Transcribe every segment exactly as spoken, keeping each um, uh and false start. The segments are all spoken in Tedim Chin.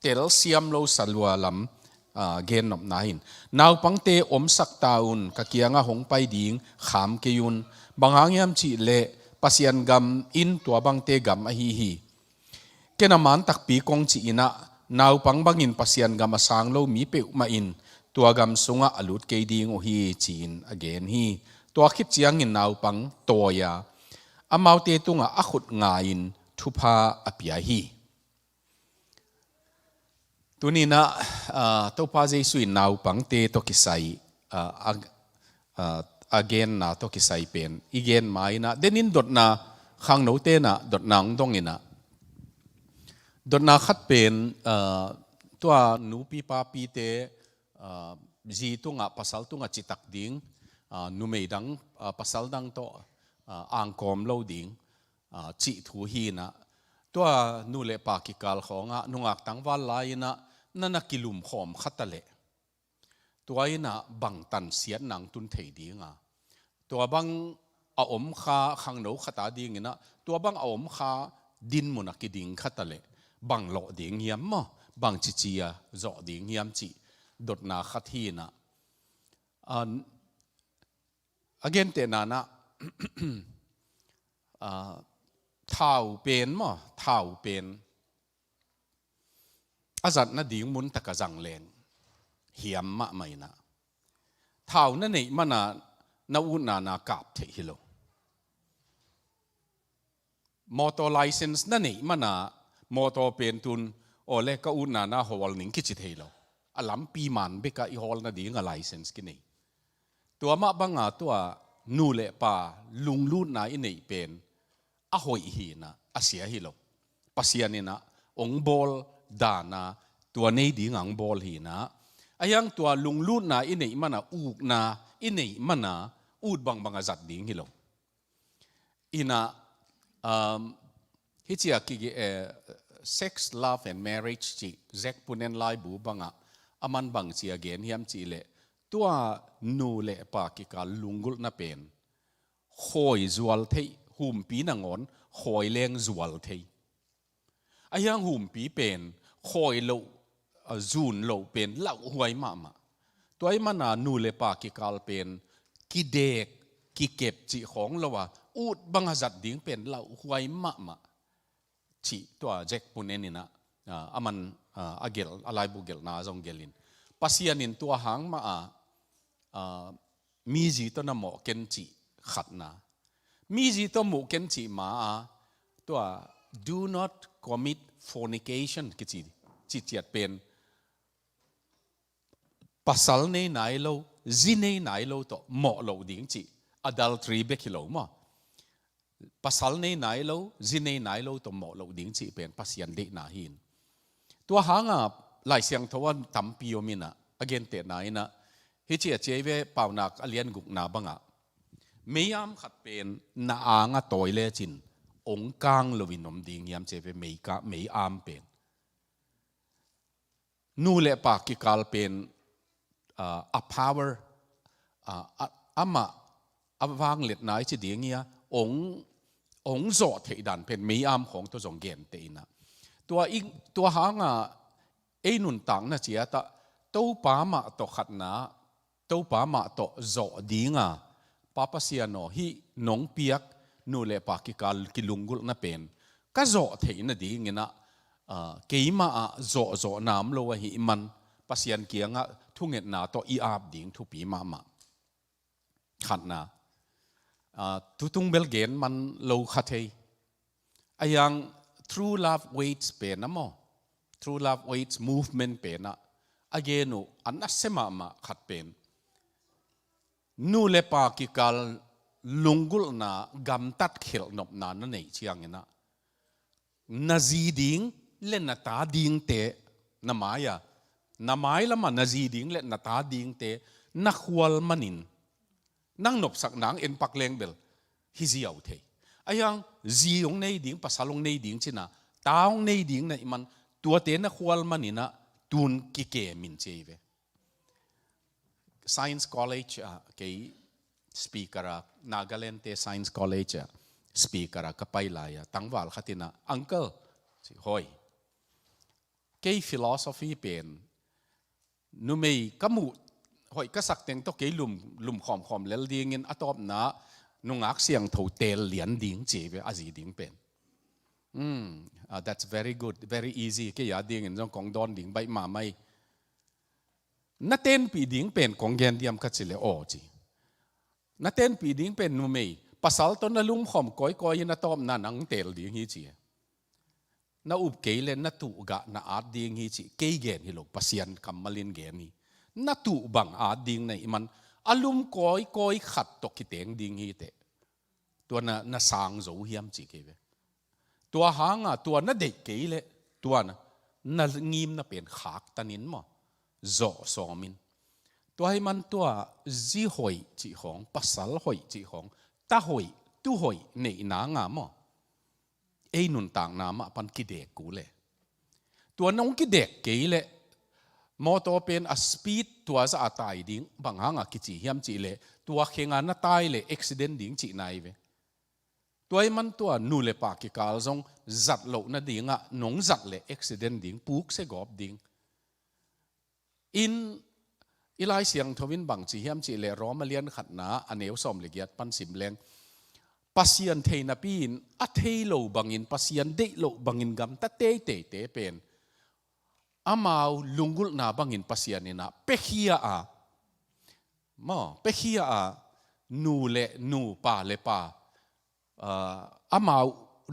telsiam lo salua lam, aa, gennopna in, naupangte omsak ta un, ka kiangah hong pai ding kham kei un. Bang hang hiam cih leh Pasian gam in tua bangte gam ahi hi. Ken a man takpi kong ci-in ah, naupang bangin Pasian gam a sang lo mi peuhmah in tua gam sungah a lut kei ding uh hi, ci-in a gen hi. Tua khit ciangin naupang tawi a, amaute tungah a khut nga-in thupha a pia hi. Tuni-in ah, aa, Topa Jesu in naupangte tawh kisai, aa, a, aa, a genna tawh kisai pen i gen ma-in ah, denin dotna, khangnote in ah dotna hong dong in ah, dotna khat pen, aa, tua nupi papite, aa, zi tungah, pasal tungah citak ding, aa, numei dang, aa, pasal dang tawh, aa, angkawm lo ding, aa, cih thu hi-in ah, tua nu le pa kikal khawngah nungak tangval lai-in ah na na kilumkhawm kha ta leh, tua in ah bang tansiatna hong tun thei ding a, tua bang a om kha khangno khat adingin ah, tua bang a om kha dinmun ah kiding kha ta leh, bang lawh ding hiam maw, bang cici a zawh ding hiam cih dotna khat hi-in ah, a, a gentehna-in ah, aa, thau pen maw, thau pen a zat nading mun tak a zang leng hiam mahmah in ah, thau na neih man a na utna na kap theih hi lo. Motor license na neih man a, motor pen tun, aw le, ka utna na hawl ning kici thei lo. A lampi man bek ah i hawl nading a license kinei. Tua mah bang a tua nu le pa lunglutna i neih pen a hoih hi-in ah a sia hi lo. Pasian in ah hong bawl dan a tua nei ding a hong bawl hi-in ah, ahi hang tua lunglutna i neih man a, ukna i neih man a, ut bangbang a zat ding hi lo. In ah, um, hih ci-a kige, eh, Sex, Love and Marriage cih Jack Poonen laibu bang ah, aman bang ci-a gen hiam cih leh, tua nu le pa kikal lunggulhna pen khawi zual thei, humpi nangawn khawi leng zual thei. Ahi hang humpi pen khawi loh, a, zun loh pen lauhuai mahmah. Tua ahih man a nu le pa kikal pen kidek, kikep cih khawng lo a, ut bang a zat ding pen lauhuai mahmah, cih tua Jack Poonen in ah, a, aman, a, a gelh, a laibu gelhna zong gelh in, Pasian in tua hang mah a, a, mizi tawh na mawh ken cih khatna. Mizi tawh muh ken cih ma a, tua, "Do not commit fornication," kici, cih ciat pen, pasal nei nai lo, zi nei nai lo tawh mawh loh ding cih, adultery bek hi lo maw. Pasal nei nai lo, zi nei nai lo tawh mawh loh ding cih pen Pasian deihna hi. Tua hang a Lai Siangtho ah tampi om in ah, a gentehna in ah, hih ci-a ci hi ve, Paunak a lian gukna bang ah, mei-am khat pen na ang a tawi lecin hong kang loin om ding hiam ci hi ve, mei ka, mei-am pen. Nu le pa kikal pen, ah, a power, ah, a, amah a vangliatna i ci ding hi a, hong, hong zawh theih dan pen mei-am khawng tawh zong genteh in ah. Tua i, tua hang a ei nuntakna ciat ah Topa mah tawh khatna, Topa mah tawh zawh ding a, Pa Pasian aw, hih nong piak nu le pa kikal kilunggulhna pen ka zawh theih nading in ah, ah, keimah ah zawhzawhna om lo ahih man, Pasian kiangah thungetna tawh i ap ding thupi mahmah. Khatna, ah, tutung bel gen man lo kha thei. Ahi hang True Love Waits pen ah maw, True Love Waits movement pen ah a gen uh a nasia mahmah khat pen, nu le pa kikal lunggulhna gamtat khelh nopna na neih ciangin ah, na zi ding le na ta dingte, na mai a, na mailam ah na zi ding le na ta dingte na khual manin, nang nopsak nang en pak leng bel hi ziau thei. Ahi hang zi hong nei ding, pasal hong nei ding ci-in ah, ta hong nei ding na hih man, tuate na khual manin ah tun kikem in ci hi ve. Science College ah, kei speaker ah, Nagaland-te Science College ah speaker ah ka pai lai a, tangval khat in ah, "Uncle," ci, "Hoi." Kei philosophy pen, numei ka muh hoih ka sak teng tawh kei lum, lum khawmkhawm lel dingin a tawpna nungak siangtho teel lian ding ci ve a zi ding pen. Hmm, ah, that's very good, very easy. Kei a dingin zong kong dawn ding baih mahmah hi. Na tenpih ding pen kong gen diam ka ci le aw ci. Na tenpih ding pen numei, pasal tawh na lumkhawm kawikawi in a tawpna nang teel ding hi ci. Na up kei le na tuh gah na at ding hi ci, kei gen hi lo, Pasian kammal in gen hi. Na tuh bang at ding na hih man, a lum kawikawi khat tawh kiteng ding hi teh. Tua na, na sang zo hiam ci kei ve. Tua hanga tua na deih kei le, tua na, na ngimna pen khaktan in maw, zawh sawm in. Tua hi man tua zi hoih cih khawng, pasal hoih cih khawng, ta hoih, tu hoih neihna nga maw, ei nuntakna mah pan kidek kul e. Tua nong kidek kei le, mawtaw pen a speed tua zah a tai ding, bang hanga kici hiam cih le, tua khenga na tai le accident ding cihna hi ve. Tua hi man tua nu le pa kikal zong zat loh nadingah nong zat le accident ding, puk se gawp ding. In, i Lai Siangtho in bang ci hiam cih le Roma lian khatna a neu sawm le giat pan sim leng, Pasian thei napi in a thei lo bangin, Pasian deih lo bangin gamta teiteite pen amau lunggulhna bangin Pasian in a pekhia a, maw, pekhia a, nu le nu, pa le pa, ah, amau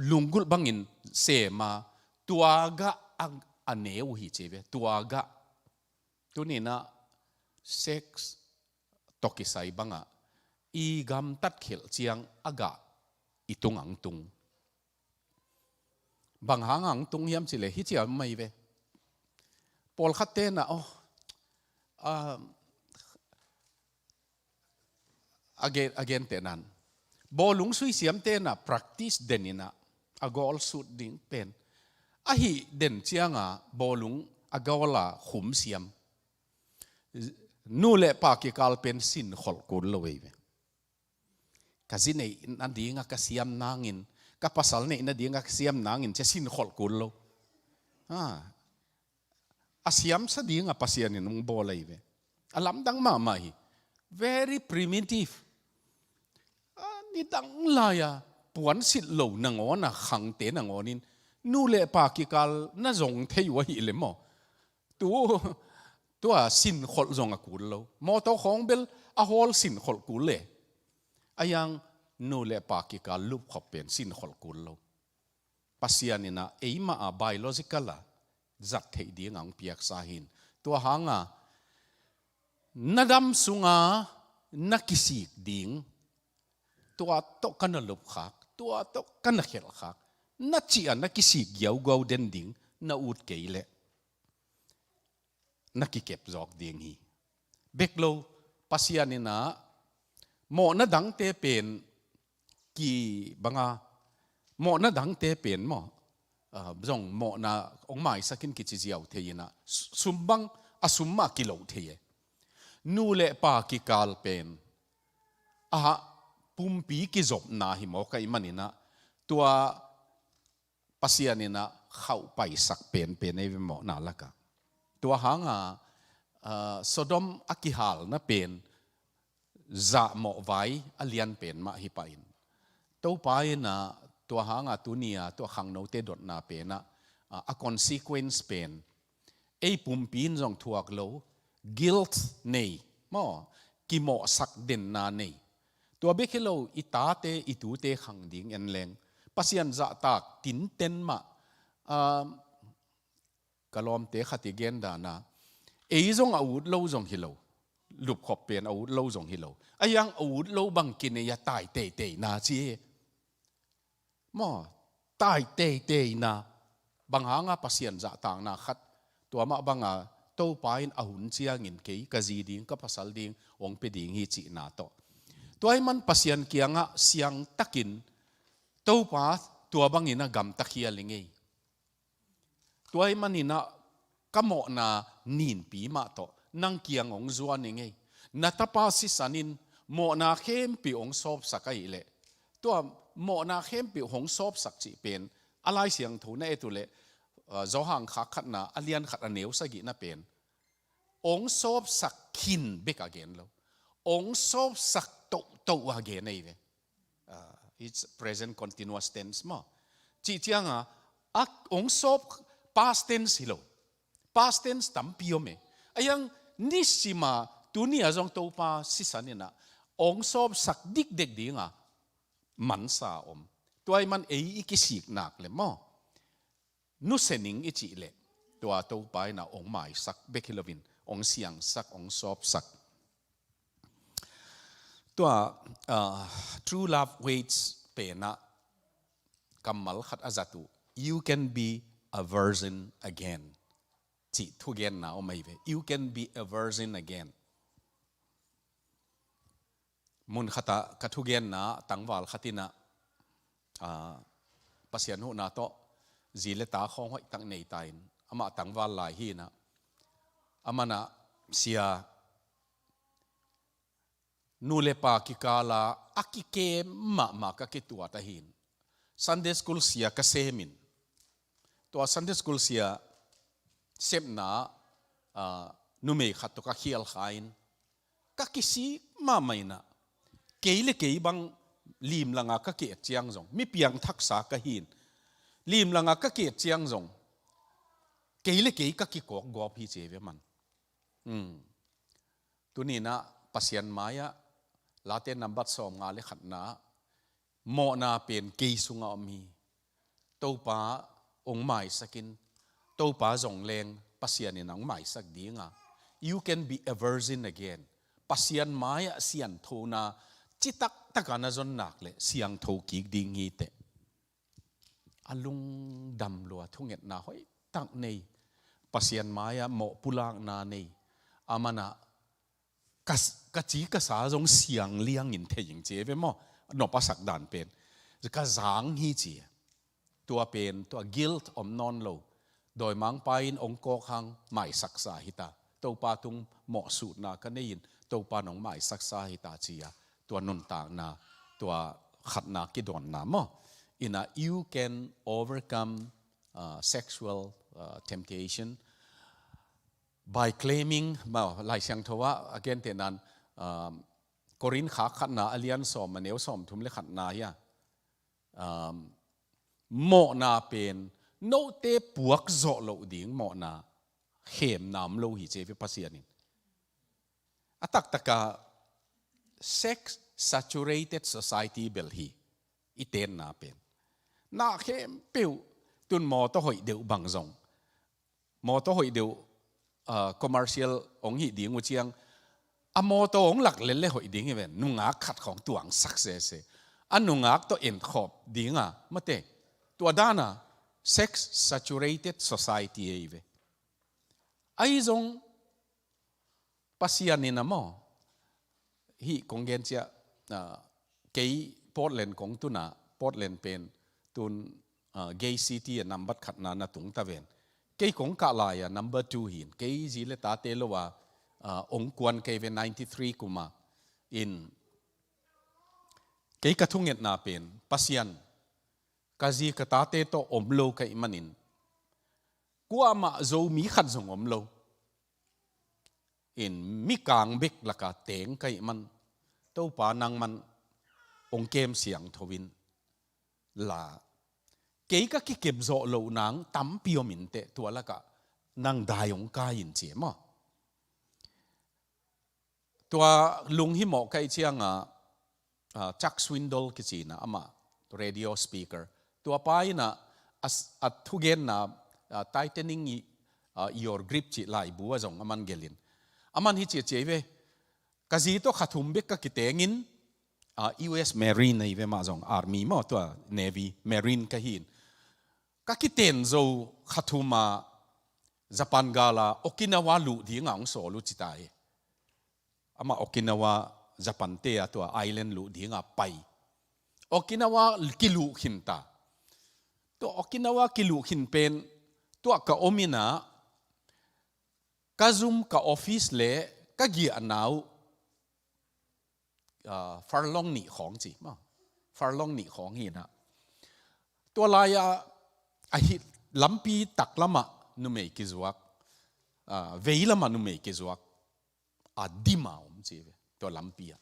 lunggulh bangin sema, tua gah a, a neu uh hi ci ve, tua gah. Tuninah sex tawh kisai bangah i gamtat khelh ciang a gah i tung ang tung. Bang hang ang tung hiam cih le hih ciang mai ve. Pawlkhat tenah, oh, ah, a gen, a gen tenan, bawlung suisiam tenah practice deninah a gawl sut ding pen, ahi den cianga bawlung a gawla khum siam. Nu le pa kikal pen sin kholh kul lo ei ve. Ka zi neih nadinga ka siam nangin, ka pasal neih nadinga ka siam nangin cia sin kholh kul lo. Ha. A siamsa dinga Pasian in hong bawl ahi ve. A lamdang mahmah hi. Very primitive. A, nidang lai-a puansilh lo nangawna khangte nangawnin nu le pa kikal na zong thei uh ahih le maw, tu, tua sinkholh zong a kul lo. Mawtaw khawng bel a hawl sinkholh kul le. A yang nu le pa kikal lupkhop pen sinkholh kul lo. Pasian in a eimah a biological a zat theih ding a hong piaksa hi in. Tua hanga na dam sunga na kisik ding, tua tawh ka na lupkhak, tua tawh ka na khelhkhak, na cih a na kisik giauguau den ding na ut kei leh na kikep zawk ding hi. Bek lo, Pasian in a mawhna dangte pen ki banga, mawhna dangte pen maw, ah, zong mawhna hong maisak in kici ziau thei in a, su-, sum bang a sum mah kiloh thei e. Nu le pa kikal pen, aha, pumpi kizopna hi mawk ahih manin a, tua Pasian in a khauh paisak penpen ei ve mawhna lakah. Tua hanga, ah, Sodom a kihalna pen zahmawh vai a lianpen mah hi pah in. Topa in a tua hanga tuni-a tua khangnote dotna pen a, ah, a consequence pen ei pumpi in zong thuak lo, guilt nei, maw, kimawhsak denna nei. Tua bek hi lo, i tate, i tute khang ding en leng, Pasian zahtak tinten mah, ah, ka lawmte khat i gen dan a, ei zong a ut lo zong hi lo, lupkhop pen a ut lo zong hi lo. A yang a ut lo bang kinei a tai teiteina ci hi. Maw, tai teiteina, bang hanga Pasian zahtakna khat, tua mah banga Topa in a hun ciangin kei ka zi ding, ka pasal ding hong pia ding hi cihna tawh. Tua ahih man Pasian kiangah siangtakin Topa tua bangin a gamta khial i ngei. Tua ahih manin a ka mawhna ninpi mah tawh nang kiang hong zuan i ngei. Na tapa sisan in mawhna khempeuh hong sawpsak ahih leh, tua mawhna khempeuh hong sawpsak cih pen a Lai Siangtho na et uh leh, uh, Johan khak khatna a lian khat a neu sagihna pen ong sawpsak khin bek a gen lo, ong sawpsak tohtoh a gen ei ve. Uh, it's present continuous tense maw. Cih cianga a ong sawp, past tense hi lo. Past tense tampi om e. A hiang nisima tuni a zong Topa sisan inah ong sawpsak dikdek dinga mansa om. Tua i man ei i kisik nak le maw, nusia ning i cih leh tua Topa inah ong maisak bek hi loin ong siangsak, ong sawpsak. Tua, ah, True Love Waits penah kammal khat a zat uh, "You can be a virgin again," cih thugenna om ahi ve. "You can be a virgin again." Mun khatah ka thugenna tangval khat inah, ah, Pasian huhna tawh zi le ta khawng hoihtak nei ta in, amah tangval lai hi inah, amanah, "Sia, nu le pa kikala a kikem mahmah ka kituat ahin, Sunday school sia ka semin, tua Sunday school sia sepna, ah, numei khat tawh ka khial kha in, ka kisik mahmah inah, kei le kei bang limlanga ka ki-et ciang zong, mi piangthaksa ka hin, limlanga ka ki-et ciang zong, kei le kei ka kikawkgawp hi," ci ei ve man. Hmm. Tuninah Pasian mai-ah, Late nambat sawmnga le khatna, "Mawhna pen kei sungah om hi. Topa ong maisakin, Topa zong leng Pasian in ong maisak dinga, you can be a virgin again." Pasian mai-ah sianthona citaktak a na zon nak le siangtho kik ding hi teh. A lungdam lua, thungetna hoihtak nei, Pasian mai-ah mawh pulakna nei, amanah ka, ka ci ka sa zong siang liangin thei ing ci ei ve maw. Nop a sak dan pen, "Ka zang hi," ci. Tua pen tua guilt om nawn lo. Dawimangpa in ong kawk hang maisaksa hi ta, Topa tung mawhsutna ka nei in, Topa in ong maisaksa hi ta, ci-a tua nuntakna, tua khatna kidawnna maw. Inah, you can overcome, uh, sexual, uh, temptation by claiming, maw, Lai Siangtho ah a gentehna in, um, Korin khak khatna a lian sawm a neu sawmthum le khatna hi a, um, mawhna pen note puak zawh loh ding mawhna khemna om lo hi ci ei ve Pasian in. A taktaka sex saturated society bel hi i tenna pen. Na khempeuh, tun mawtaw hoih deuh bang zong, mawtaw hoih deuh, ah, commercial ong hih ding uh ciang, a mawtaw ong lak lel le hoih ding hi ven, nungak khat khawng tuangsak sese. A nungak tawh enkhawp dinga, mate. Tua dana sex saturated society ei ve. Ahi zong Pasian in a maw, hih kong gen ciah, ah, kei Portland kong tuna, Portland pen tun, ah, gay city a nambat khatna na tung ta ven. Kei kong kah lai-a number two hi in, kei zi le tate lo a, ah, ong kuan kei ve, ninety three kuma in. Kei ka thungetna pen, Pasian, ka zi ka tate tawh om lo ka hih manin, kuamah Zomi khat zong om lo in, mikang bek laka teng ka hih man, Topa nangman ong kem siangtho in la, kei ka kikem zawh loh nang tampi om inteh, tua lakah nang dai ong kai in ci ei maw. Tua lunghimawh ka hih cianga, ah, Chuck Swindoll kicina, amah radio speaker. Tua pa ina a, a thugenna, ah, Tightening, ah, Your Grip cih laibu ah zong aman gelin. Aman hi ci a ci ei ve. Ka zi tawh kha thum bek ka kitengin, ah, U S Marine ahi ve, mah zong Army maw, tua Navy, Marine ka hi in. Ka kiten zo kha thum a Japan gala Okinawa luh dinga ong sawl uh ci ta hi. Amah Okinawa, Japan te a tua island luh dinga pai. Okinawa kiluh khin ta. Tua Okinawa kiluh khin pen, tua ka om ina, ka zum, ka office le ka giahna uh, ah, furlong nih khawng ci maw. Furlong nih khawng hi ina. Tua lai-a, a hih lampi taklamah numei kizuak, ah, veilamah numei kizuak, a dim a om ci ve, tua lampi ah.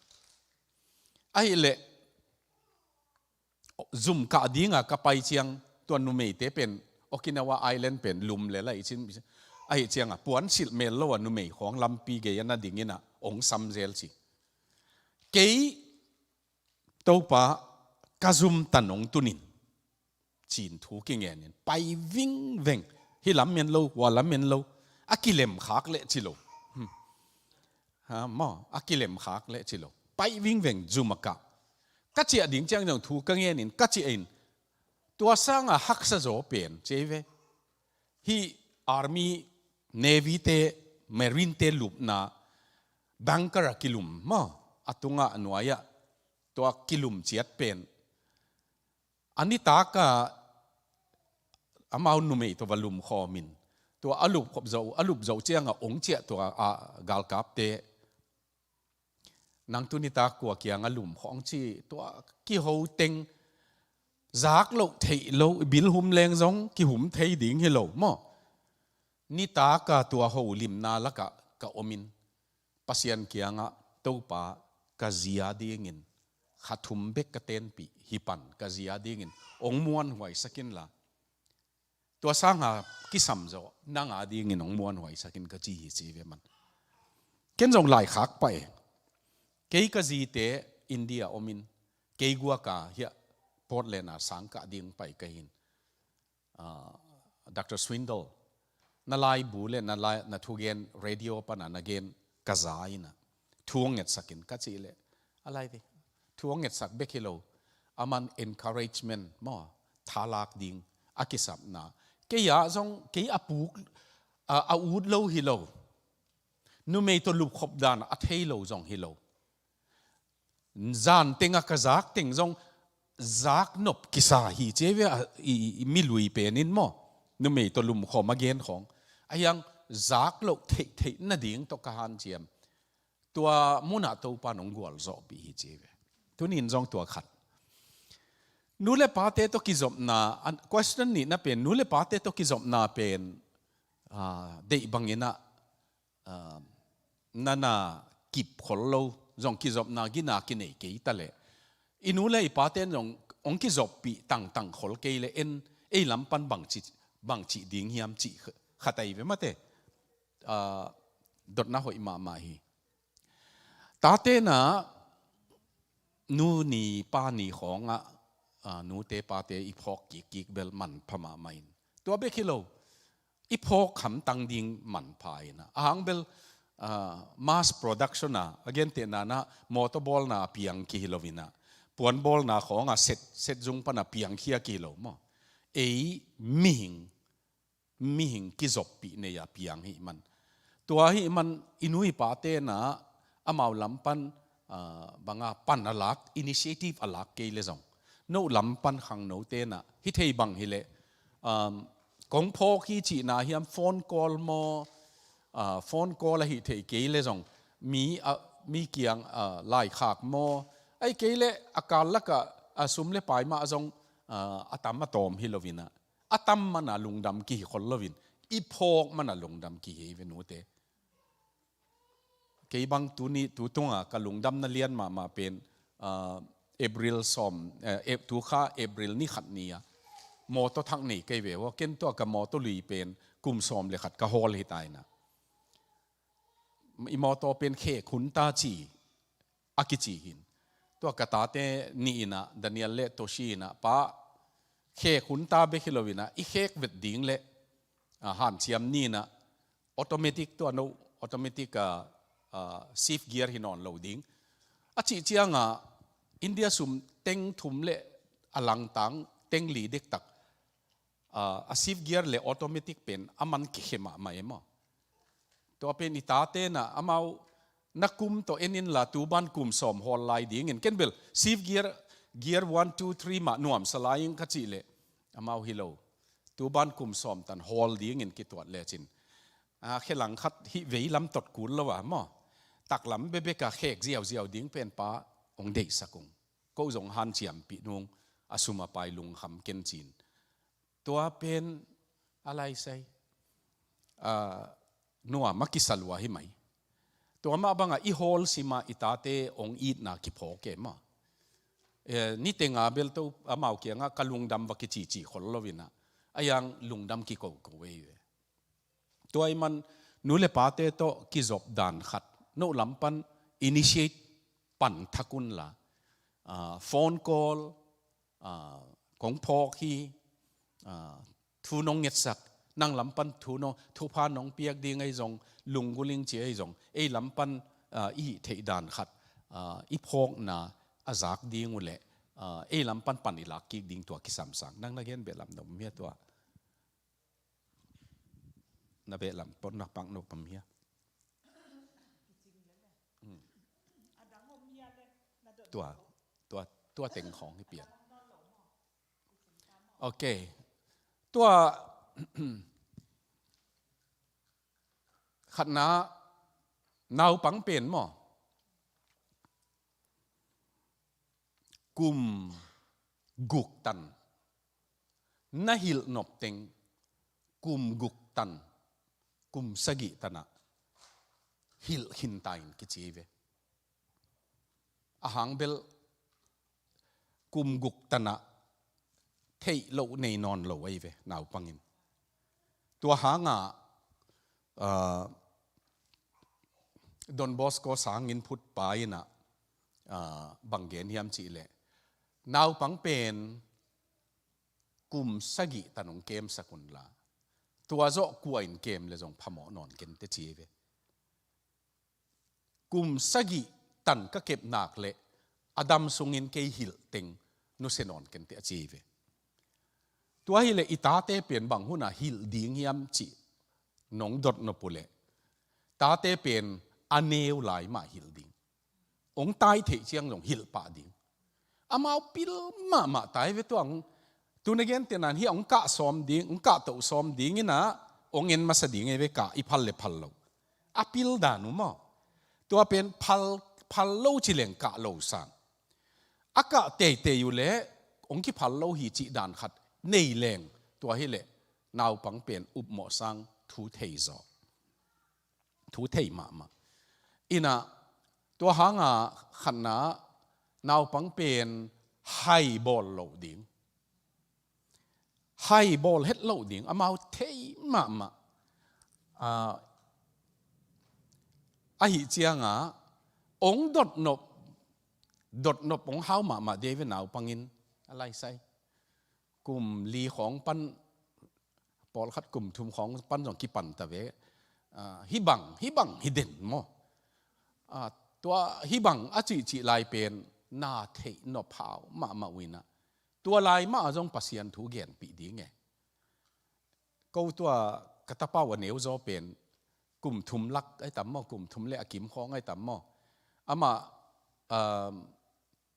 Ahih leh zum kah dinga ka pai ciang, tua numeite pen Okinawa Island pen lum le lai cin, ahih cianga puan silh mel lo a numei khawng lampi gei a na dingin ah ong sam zel ci. Kei Topa, ka zum tan ong tunin, cin thu kingenin pai vingveng. Hih lam men lo, hua lam men lo, a kilemkhak leh ci lo. Hmm. Ha, maw, a kilemkhak leh ci lo. Pai vingveng zum a kah. Ka ciah ding ciang zong thu ka ngenin ka ciah in, tua sanga haksa zaw pen ci ve. Hih army, navy te, marine te lupna bunker a kilum maw, a tungah a nuai-ah tua kilum ciat pen a nitak a amau numei tawh va lumkhawmin, tua a lupkhop zo, a lup zo cianga ong ciah tua a galkapte, nang tu nitak kua kianga lumkhawm ci, tua kiho teng zak loh theih lo, bilhum leng zong kihum thei ding hi lo maw. Nitak a tua holimna lakah ka omin, Pasian kiangah, Topa, ka zi a dingin kha thum bek ka tenpih hi pan, ka zi a dingin ong muanhuaisak inla, tua sanga kisam zaw nang a dingin ong muanhuaisak in ka ci hi ci ve man. Ken zong laikhak pah e. Kei ka zite India omin, kei guaka hiah Portland a sang kah ding pai ka hin, ah, Doctor Swindoll, na laibu le na lai, na thugen radio pana na gen ka za inah, thu hong ngetsak in ka cih leh, a lai ve, thu hong ngetsak bek hi lo, aman encouragement maw, thalak ding a kisapna. Kei ah zong, kei a puk, a, a ut lo hi lo, numei tawh lupkhop dan a thei lo zong hi lo. Zan tengah ka zak teng zong zak nop kisa hi ci ve a, i, i, i milui penin maw, numei tawh lumkhawm a gen khawng. A hiang zak loh theihtheih nading tawh ka hanciam. Tua munah Topa nong gualzawhpih hi ci ve. Tunin zong tua khat. Nu le pate tawh kizopna, an, question nihna pen, nu le pate tawh kizopna pen, ah, deih banginah, ah, nana kip khol lo, zong kizopna gina kinei kei ta leh, i nu le i paten zong ong kizoppih tangtang khol kei leh en, ei lam pan bangci, bangci ding hiam cih kha, khatai ve mate. Ah, dotna hoih mahmah hi. Tate na nu ni pa ni khawngah, ah, nute pate i phawk kikkik bel manpha mahmah in. Tua bek hi lo, i phawk hamtang ding manpha inah. A hang bel, ah, mass production a, a gentehna na mawtaw bawlna a piang kihi lo inah, puan bawlna khawngah set, set zung pana piangkhia kihi lo maw. Ei mihing, mihing kizoppih nei a piang hih man. Tua hih man i nu i pate na amau lam pan, ah, banga pan a lak, initiative a lak kei le zong, no lam pan khangno te na hi thei bang hi leh, um, kong phawk hi cihna hiam, phone call maw, ah, phone call ahi thei kei le zong, mi, ah, mi kiang, ah, laikhak maw, ahi kei leh a kal lakah a sum le pai mah zong, ah, a tam a tawm hi lo inah, a tam mana lungdam kihi khol loin, i phawk mana lungdam kihi ve nute. Kei bang tuni, tu tunga ka lungdamna lian mahmah pen, ah, April sawm, eh, Ap-, tu kha April ni khat ni a mawtaw thak nei kei ve ua, ken tua ka mawtaw lui pen kum sawm le khat ka hawl hi ta inah. I mawtaw pen khek hun ta ci a kici hin. Tua ka tate ni inah, Daniel le Toshi inah, pa, khek hun ta bek hi lo inah, i khek vet ding le, ah, hanciam ni inah, automatic tua no, automatic, ah, ah, shift gear hi nawn lo ding a cih cianga, India sum teng thum le a langtang teng li dektak, ah, a shift gear le automatic pen a man kikhe mahmah e maw. Tua pen i tate na amau na kum tawh en inla, tu ban kum sawm hawl lai dingin, ken bel shift gear, gear one, two, three mah nuamsa lai ing ka cih leh, amau hi lo, tu ban kum sawm tan hawl dingin kituat lecin, ah, khelang khat hih vei lam tot kul lo a maw, taklam bebek a khek ziauziau ding pen pa hong deihsak ung. Ko zong hanciampih nung, a sum a pai lungkham ken cin. Tua pen A lai sai. Ah, nuam a kisa lua hi mai. Tua mah bangah i hawl sima i tate hong itna kiphawk e mah. Eh, niteng a bel tawh amau kiangah ka lungdam va kicici khol lo inah, a yang lungdam kikoko ei ve. Tua i man nu le pate tawh kizop dan khat, no lam pan initiate pan thak unla, ah, phone call, ah, kong phawk hi, ah, thu nong ngetsak, nang lam pan thu nong, thupha nong piak ding ahi zong, lunggulh ing ci ahi zong, ei lam pan, ah, i hih theih dan khat, ah, i phawkna a zak ding uh leh, ah, ei lam pan pan i lak kik ding tua kisam sang. Nang na gen beh lam nop mia tua. Na beh lam pon na pak nop am hia. Hmm. Tua, tua, tua teng khawng hi pian. Ok. Tua, khatna, naupang pen maw. Kum guk tan. Na hilh nop teng, kum guk tan, kum sagih tanah hilh khinta in kici ve. A hang bel kum guk tanah theih loh nei nawn lo ahi ve, naupangin. Tua hangah, ah, Don Bosco sangin phutpa inah, ah, bang gen hiam cih leh, naupang pen kum sagih tan hong kemsak unla, tua zawh kua in kem le zong phamawh nawn kente ci ve. Kum sagih tan ka kep nak leh a dam sungin kei hilh teng nusia nawn kente a ci ve. Tua hileh i tate pen bang hunah hilh ding hiam cih nong dot nop uh leh, tate pen a neu lai mah hilh ding. Hong tai theih ciang zong hilh pah ding. Amau pil mahmah tai ve tuang. Tuna gen tenan hi hong kah sawm ding, hong kah toh sawm ding inah hong en masa ding ei ve, kah i phal le phal lo. A pil dan uh maw. Tua pen phal, phal lo ci leng kah lo sang. A kah teitei uh leh hong kiphal lo hi cih dan khat nei leng, tua hileh naupang pen upmawh sang thu thei zaw. Thu thei mahmah. Inah tua hanga khatna naupang pen hai bawl loh ding. Hai bawl het loh ding, amau thei mahmah. Ah, ahi cianga hong dotnop, dotnop hong hau mahmah dei ve naupangin a laisai. Kum li khawng pan, pawlkhat kum thum khawng pan zong kipan ta ve. Ah, hih bang, hih bang hi den maw. Ah, tua hih bang a cihcih lai pen na theih nop hau mahmah uh inah. Tua lai mah a zong Pasian thu genpih ding e. Ko tua ka tapa uh a neu zaw pen kum thum lak ai tam maw, kum thum le a kim khawng ai tam maw. Amah, um,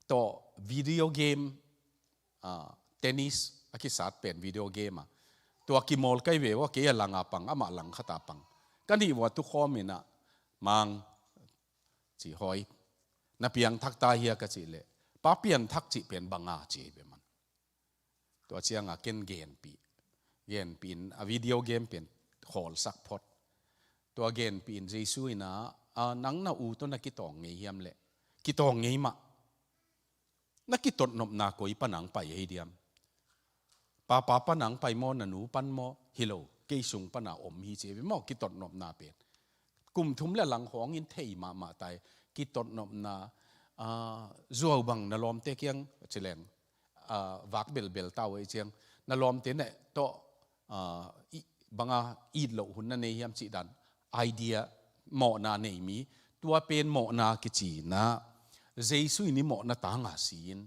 tawh video game, ah, tennis a kisat pen video game a. Tua kimawl kai ve ua, kei a langa pang, amah lang khata pang. Ka nih vua tukhawm inah, Mang, ci hoi, na piangthak ta hia ka cih leh, Pa pianthak cih pen banga ci hi ve man. Tua cianga ken genpih. Genpih in a video game pen khawlsak phot. Tua genpih in Jesu inah, ah, nang na u tawh na kitawng ngei hiam leh? Kitawng ngei mah. Na kitotnopna koi panang pai ahi diam? Papa panang pai maw, na nu pan maw? Hi lo, kei sung pana om hi ci ve maw, kitotnopna pen. Kum thum le lang khawngin thei mahmah tai. Kitotnopna, ah, zuau bang na lawmte kiang ci leng, ah, vak belbel ta uh ei ciang. Na lawmte neh tawh, ah, i, banga it loh hun na nei hiam cih dan idea, mawhna nei mi, tua pen mawhna kici inah, Jesu in i mawhna tanga si in.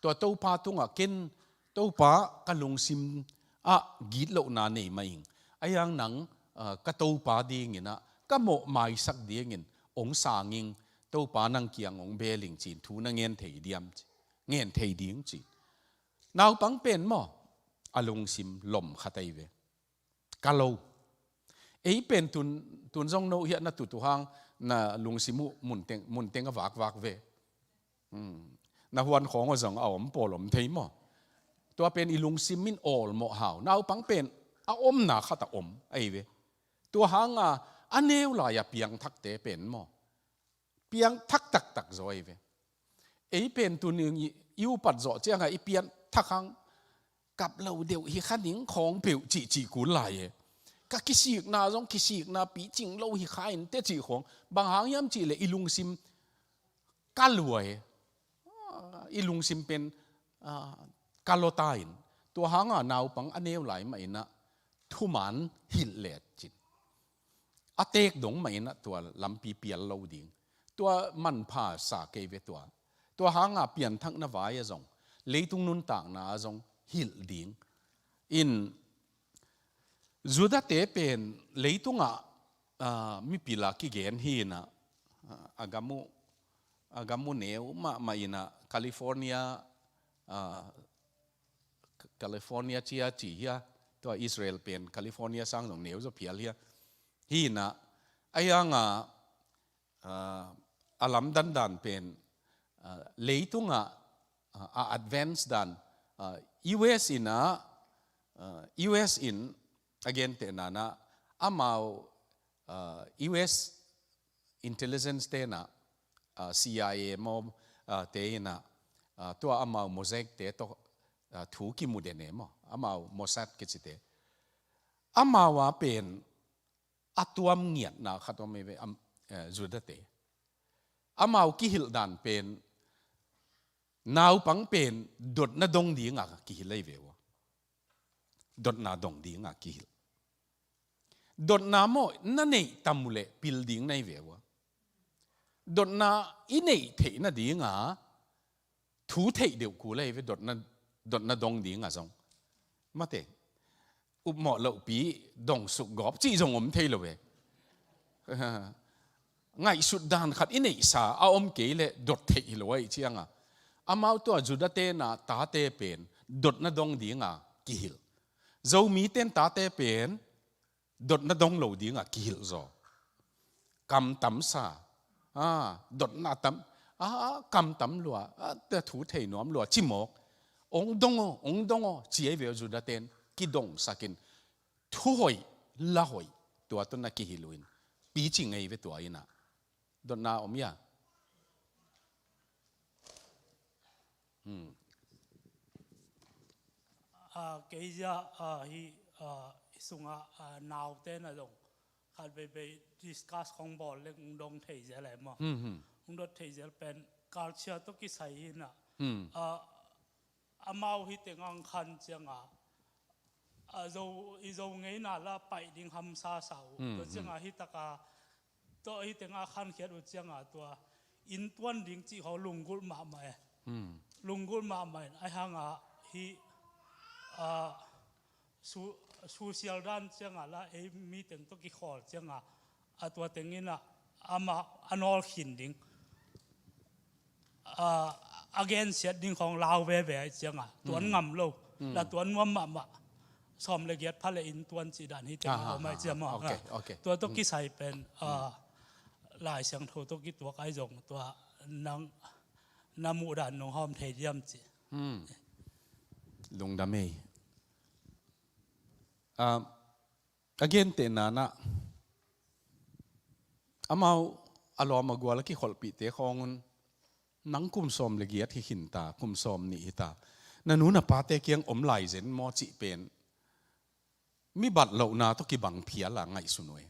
Tua Topa tungah ken, Topa ka lungsim ah gitlohna nei mah ing. A yang nang, ah, ka Topa ding inah, ka mawh maisak dingin hong sang ing, Topa nang kiang hong bel ing ci-in thu na ngen thei diam ci. Ngen thei ding ci. Naupang pen maw, a lungsim lom khat ahi ve. Ka lo. Ei pen tun, tun zong no hiah na tut uh hang, na lungsim uh munteng, munteng a vakvak ve. Hmm. Na huan khawng uh zong a om pawl om thei maw. Tua pen i lungsim in awlmawh hau. Naupang pen A omna khat a om ahi ve. Tua hanga a neu lai-a piangthakte pen maw, piangthak taktak zaw ahi ve. Ei pen tuni i upat zawh cianga i pianthak hang kap lo deuh hi kha ning khawng peuh cihcih kul lai e. Ka kisikna zong kisikna picing lo hi kha in teh cih khawng. Bang hang hiam cihleh i lungsim ka lua e. I lungsim pen ka lua ta in. Tua hanga naupang a neu lai mah inah thuman hilh let cin. A teek dong mah inah tua lampi pial lo ding. Tua manpha sa kei ve tua. Tua hanga pianthakna vai a zong, leitung nuntakna a zong hilh ding. In Judate pen leitungah mipil a kigen hi inah, a gam uh, a gam uh neu mahmah inah California, California cia ci hia, tua Israel pen California sang zong neu zaw phial hia. Hi inah, a hianga a lamdang dan pen leitungah a advance dan, U S inah, U S in a gentehna nah amau, U S intelligence tenah, C I A maw, te inah, tua amau Mosaic te tawh thu kimu den e maw, amau Mossad kicite. Amau a pen a tuam ngiatna khat om e ve, Judate. Amau kihilh dan pen naupang pen dotna dong dinga kihilh ahi ve ua. Dotna dong dinga kihilh. Dotna maw na neih tam uh leh pil ding na hi ve ua. Dotna i neih theih nadinga thu theih deuh kul ahi ve, dotna, dotna dong dinga zong. Mate, upmawh lohpi dong suk gawp cih zong om thei lo ve. Ngaihsut dan khat i neihsa a om kei leh dot theih hi lo ahi cianga. Amau tua Judate na tate pen dotna dong dinga kihilh. Zomite in tate pen dotna dong lo dinga kihilh zaw. Kam tamsa, dotna tam, kam tam lua, tua thu thei nuam lua cimawk. Ong dong aw, ong dong aw ci ahi ve aw, Judate in kidongsakin thu hoih, la hoih, tua tawh na kihilh uh in picing ahi ve tua inah. Dotna om hia? Kei zia hi, i sunga naute na zong khat veivei discuss khong bawl leng ung dong thei zel e maw. Ung dot thei zel pen culture tawh kisai hi inah. Amau hi teng ang khan cianga, a zo, i zo ngeina la paih ding hamsa sa uh. Tua cianga hi taka, tua hi tenga khankhiat uh cianga tua inntuan ding cih khawng lunggulh mahmah e. Lunggulh mahmah in ahi hanga hi, a, su-, susial dan cianga la ei mi teng tawh kikhawl cianga, a tua teng inah amah a nawl khin ding, a, a gensiat ding khawng lau veve ahi cianga tuan ngam lo. La tuan nuam mahmah. Sawm le giat pha le inntuan cih dan hi teng a om ahi cianga. Tua tawh kisai pen, a, Lai Siangtho tawh kituak ahi zong tua nang na muh dan nong hawm thei diam ci. Lungdam ei. A, a gentehna nah amau a lawm a gual a kikholhpihte khawng un, nang kum sawm le giat hi khinta, kum sawm nih hita, na nu na pate kiang om lai zen maw cih pen mi bat lohna tawh kibang phial a ngaihsun uh e.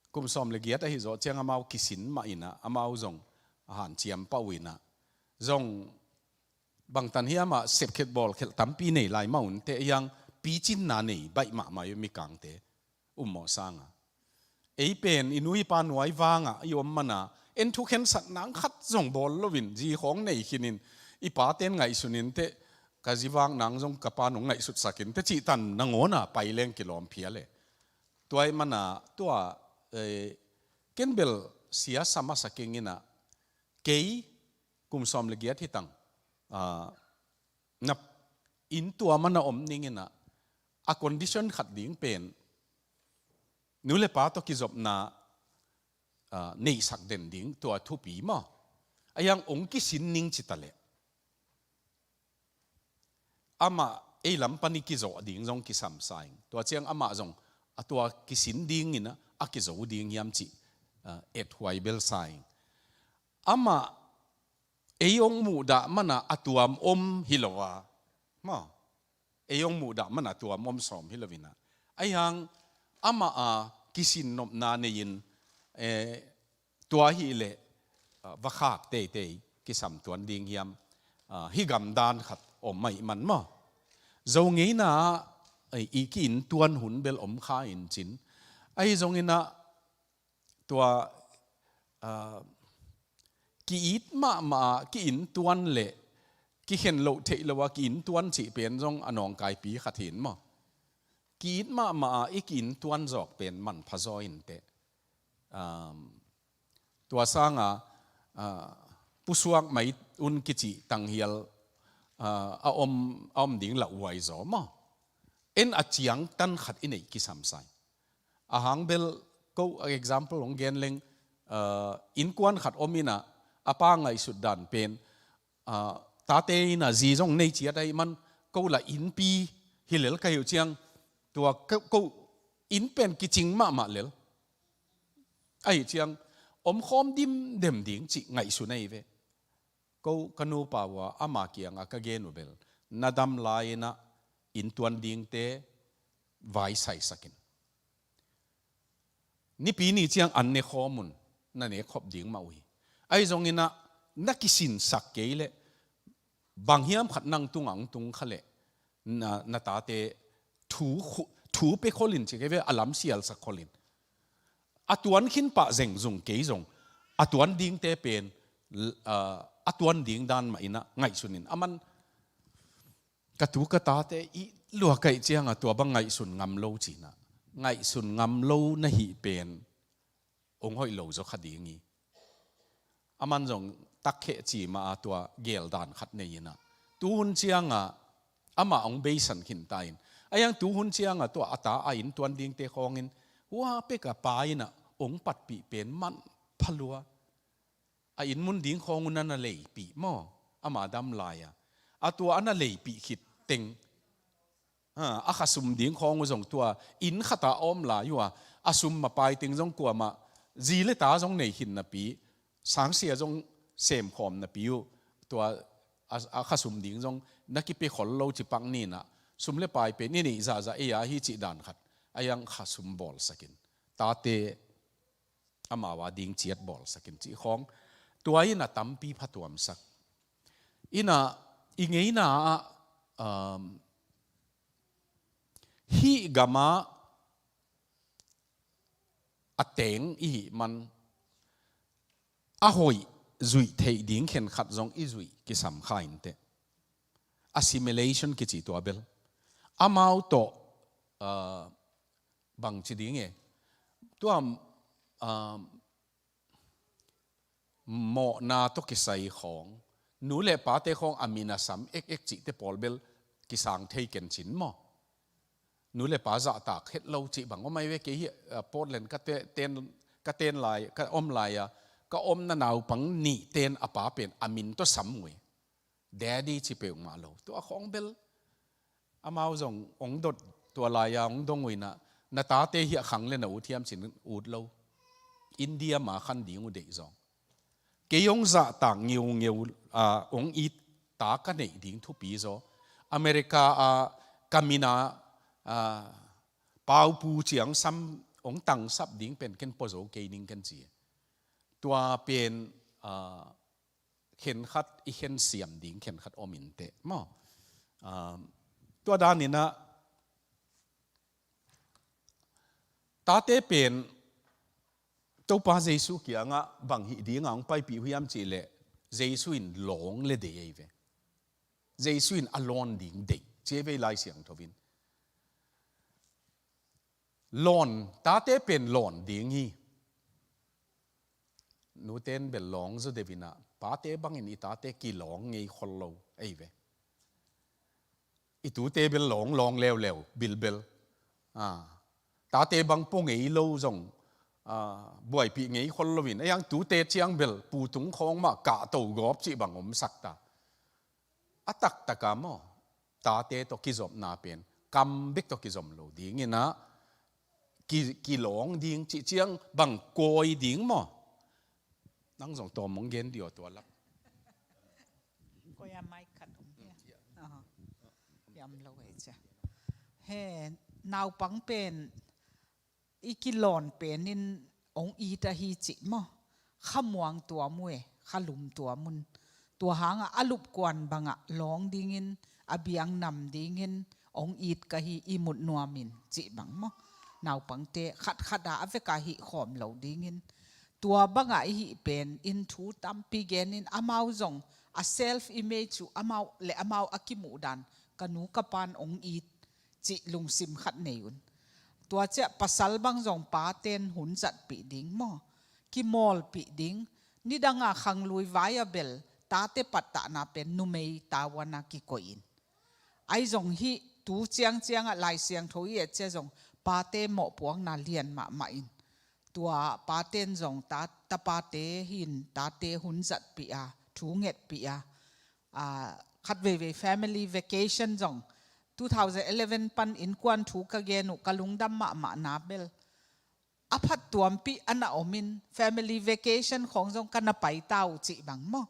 Kum sawm le giat ahi zawh ciang amau kisin mah inah, amau zong a hanciam pah uh inah, zong bangtan hiamah sepkhelh bawlkhelh tampi nei lai mah un teh hiang picinna nei baih mahmah uh mikangte ummawh sanga. Ei pen i nu i pa nuai vanga i om mana en thukhensat nang khat zong bawl loin zi khawng nei khinin i paten ngaihsunin teh ka zi vak nang zong ka pa nong ngaihsutsakin teh cihtan nangawna pai leng kilawm phial e. Tua ih mana tua, eh, ken bel siasa masa keng inah kei kum sawm le giat hitang, ah, na inn tua mana om ning inah a condition khat ding pen nu le pa tawh kizopna, ah, neihsak den ding tua thupi maw? A hiang ong kisin ning cita leh amah ei lam pan i kizawh ding zong kisam sa ing. Tua ciang amah zong a tua kisin dingin a, a kizo ding hiam cih, ah, ethuai bel sa ing. Amah ei hong muhdah mana a tuam om hi lo a, maw, ei hong muhdah mana a tuam om sawm hi lo in a, ahi hang amah a kisinnopna nei-in, eh, tua hi leh, ah, va khak teitei kisam tuan ding hiam, ah, hih gamdan khat om mah ih man maw. Zo ngeina ah, eh, i ki-in tuan hun bel om kha in cin. Ahi zongin a tua, ah, ki-it mahmah a ki-in tuan le kikhen loh theih lo a ki-in tuan cih pen zong a nawngkaipi khat hi in maw. Ki-it mahmah a i ki-in tuan zawk pen manpha zaw inteh. Um, tua sanga, ah, pusuak mai un kici tanghial, ah, a om, a om ding lauhuai zaw maw. En a ciangtan khat i neih kisam sa ing. A hang bel ko a example hong gen leng, ah, innkuan khat om in a, a pa ngaihsut dan pen, ah, tate in a zi zong nei ciat ahih man, ko la innpi hi lel ka hi uh ciang, tua ko, ko inn pen kicing mahmah lel. Ahih ciang, omkhawm dimdem ding cih ngaihsun ahi ve. Ko ka nupa uh a, ama kiangah ka gen uh bel, na dam lai-in a, inntuan dingte vaisaisak in. Nipi ni ciang an ne khawm un, na ne khop ding mah uh hi. Ahi zongin a, na kisinsak kei leh, bang hiam khat nang tungah hong tung kha leh, na, na tate thu khu-, thu pe khol in ci kei ve, a lam sialsak khol in. A tuan khin pah zengzung kei zong, a tuan dingte pen, l-, ah, a tuan ding dan mah in a ngaihsun in. A man, ka tu ka tate i lua ka hih ciangah tua bang ngaihsun ngam lo ci-in a, ngaihsun ngam lo na hih pen hong hoih lo zaw kha ding hi. A man zong takkhe ci mah a tua geldan khat nei in a, tuhun ciangah amah hong beisan khin ta in. Ahi hang tuhun ciangah tua a ta a inntuan dingte khawngin, hua pek a pa in a hong patpih pen manpha lua. A inn mun ding khawng un a na leipih maw, ama dam lai-a. A tua a na leipih khit teng, ha, a khasum ding khawng uh zong tua inn khat a a om lai uh a, a sum mapai teng zong kuamah, zi le ta zong nei khin napi, sangsia zong sem khawm napi uh, tua a, a khasum ding zong na kipia khol lo ci pak ni in a, sum le pai pen i neih zahzah ei a hi cih dan khat, ahi hang khasum bawlsak in. Tate amau a ding ciat bawlsak in cih khawng, tua in a tampi phatuamsak. In a, i ngeina ah, um, hih gam ah a teng i hih man, a hoih zuih theih ding khenkhat zong i zuih kisam kha inteh. Assimilation kici tua bel. Amau tawh, uh, bang ci ding e. Tua, um, mawhna tawh kisai khawng, nu le pate khawng a min a sam ekek cihte pawl bel kisang thei ken cin maw. Nu le pa zahtak het lo cih bang om ahi ve. Kei hi, ah, Portland ka te-, ten, ka ten lai, ka om lai-a, ka omna naupang nih ten a pa pen a min tawh sam uh hi. Daddy ci peuhmah lo. Tua khawng bel amau zong hong dot, tua lai-a hong dong uh in a, na tate hiah khang le na ut hiam cin ut lo. India ma khan ding uh deih zong. Kei hong zahtak ngeungeu, ah, hong it ta ka neih ding thupi zaw. America ah ka min a, ah, Paupu ci hong sam, hong tangsap ding pen ken pua zo kei ning ken ci. Tua pen, ah, khenkhat i khensiam ding khenkhat om inteh maw. Ah, tua dan in a, tate pen Topa Jesu kiangah bang hih ding a hong paipih uh hiam cih leh, Jesu in lawng le deih ahi ve. Jesu in a lawn ding deih ci ahi ve Lai Siangtho in. Lawn, tate pen lawn ding hi. Nuten bel lawng zaw deuh in a, pate bangin i tate kilawng ngei khol lo ahi ve. I tute bel lawng lawng leuleu, bilbel. Ah, tate bang pua ngei lo zong, ah, buaipih ngei khol lo in, ahi hang tute ciang bel pu tung khawng mah kahto gawp cih bang omsak ta. A taktak a maw, tate tawh kizopna pen kam bek tawh kizom lo ding in ah, ki, kilawng ding cih ciang bang kawi ding maw? Nang zong tawm hong gen dih aw tua lak. Kawi a mai khat om hia. Aha. Yam lo e cia. He, naupang pen i kilawn pen in hong it ahi cih maw? Kha muang tuam uh e, kha lum tuam un. Tua hangah a lupkuan bangah lawng dingin, a biang nam dingin hong it ka hi, i mut nuam in cih bang maw? Naupangte khatkhat ah a vekah hih khawm lo dingin. Tua bangah i hih pen in thu tampi gen in, amau zong a self image uh, amau le amau a kimuh dan, ka nu ka pan hong it cih lungsim khat nei un. Tua ciah pasal bang zong paten hun zatpih ding maw? Kimawlpih ding. Nidanga khanglui vai a bel tate pattahna pen numei tavuana kikoih in. Ahi zong hih tu ciangciangah Lai Siangtho i et ciah zong pate mawhpuakna lian mahmah in. Tua paten zong ta, tapate hin tate hun zatpih a, thu ngetpih a, a, khatveivei family vacation zong two thousand eleven pan innkuan thu ka gen uh ka lungdam mahmahna bel a phattuampih a na om in family vacation khawng zong ka na paita uh cih bang maw?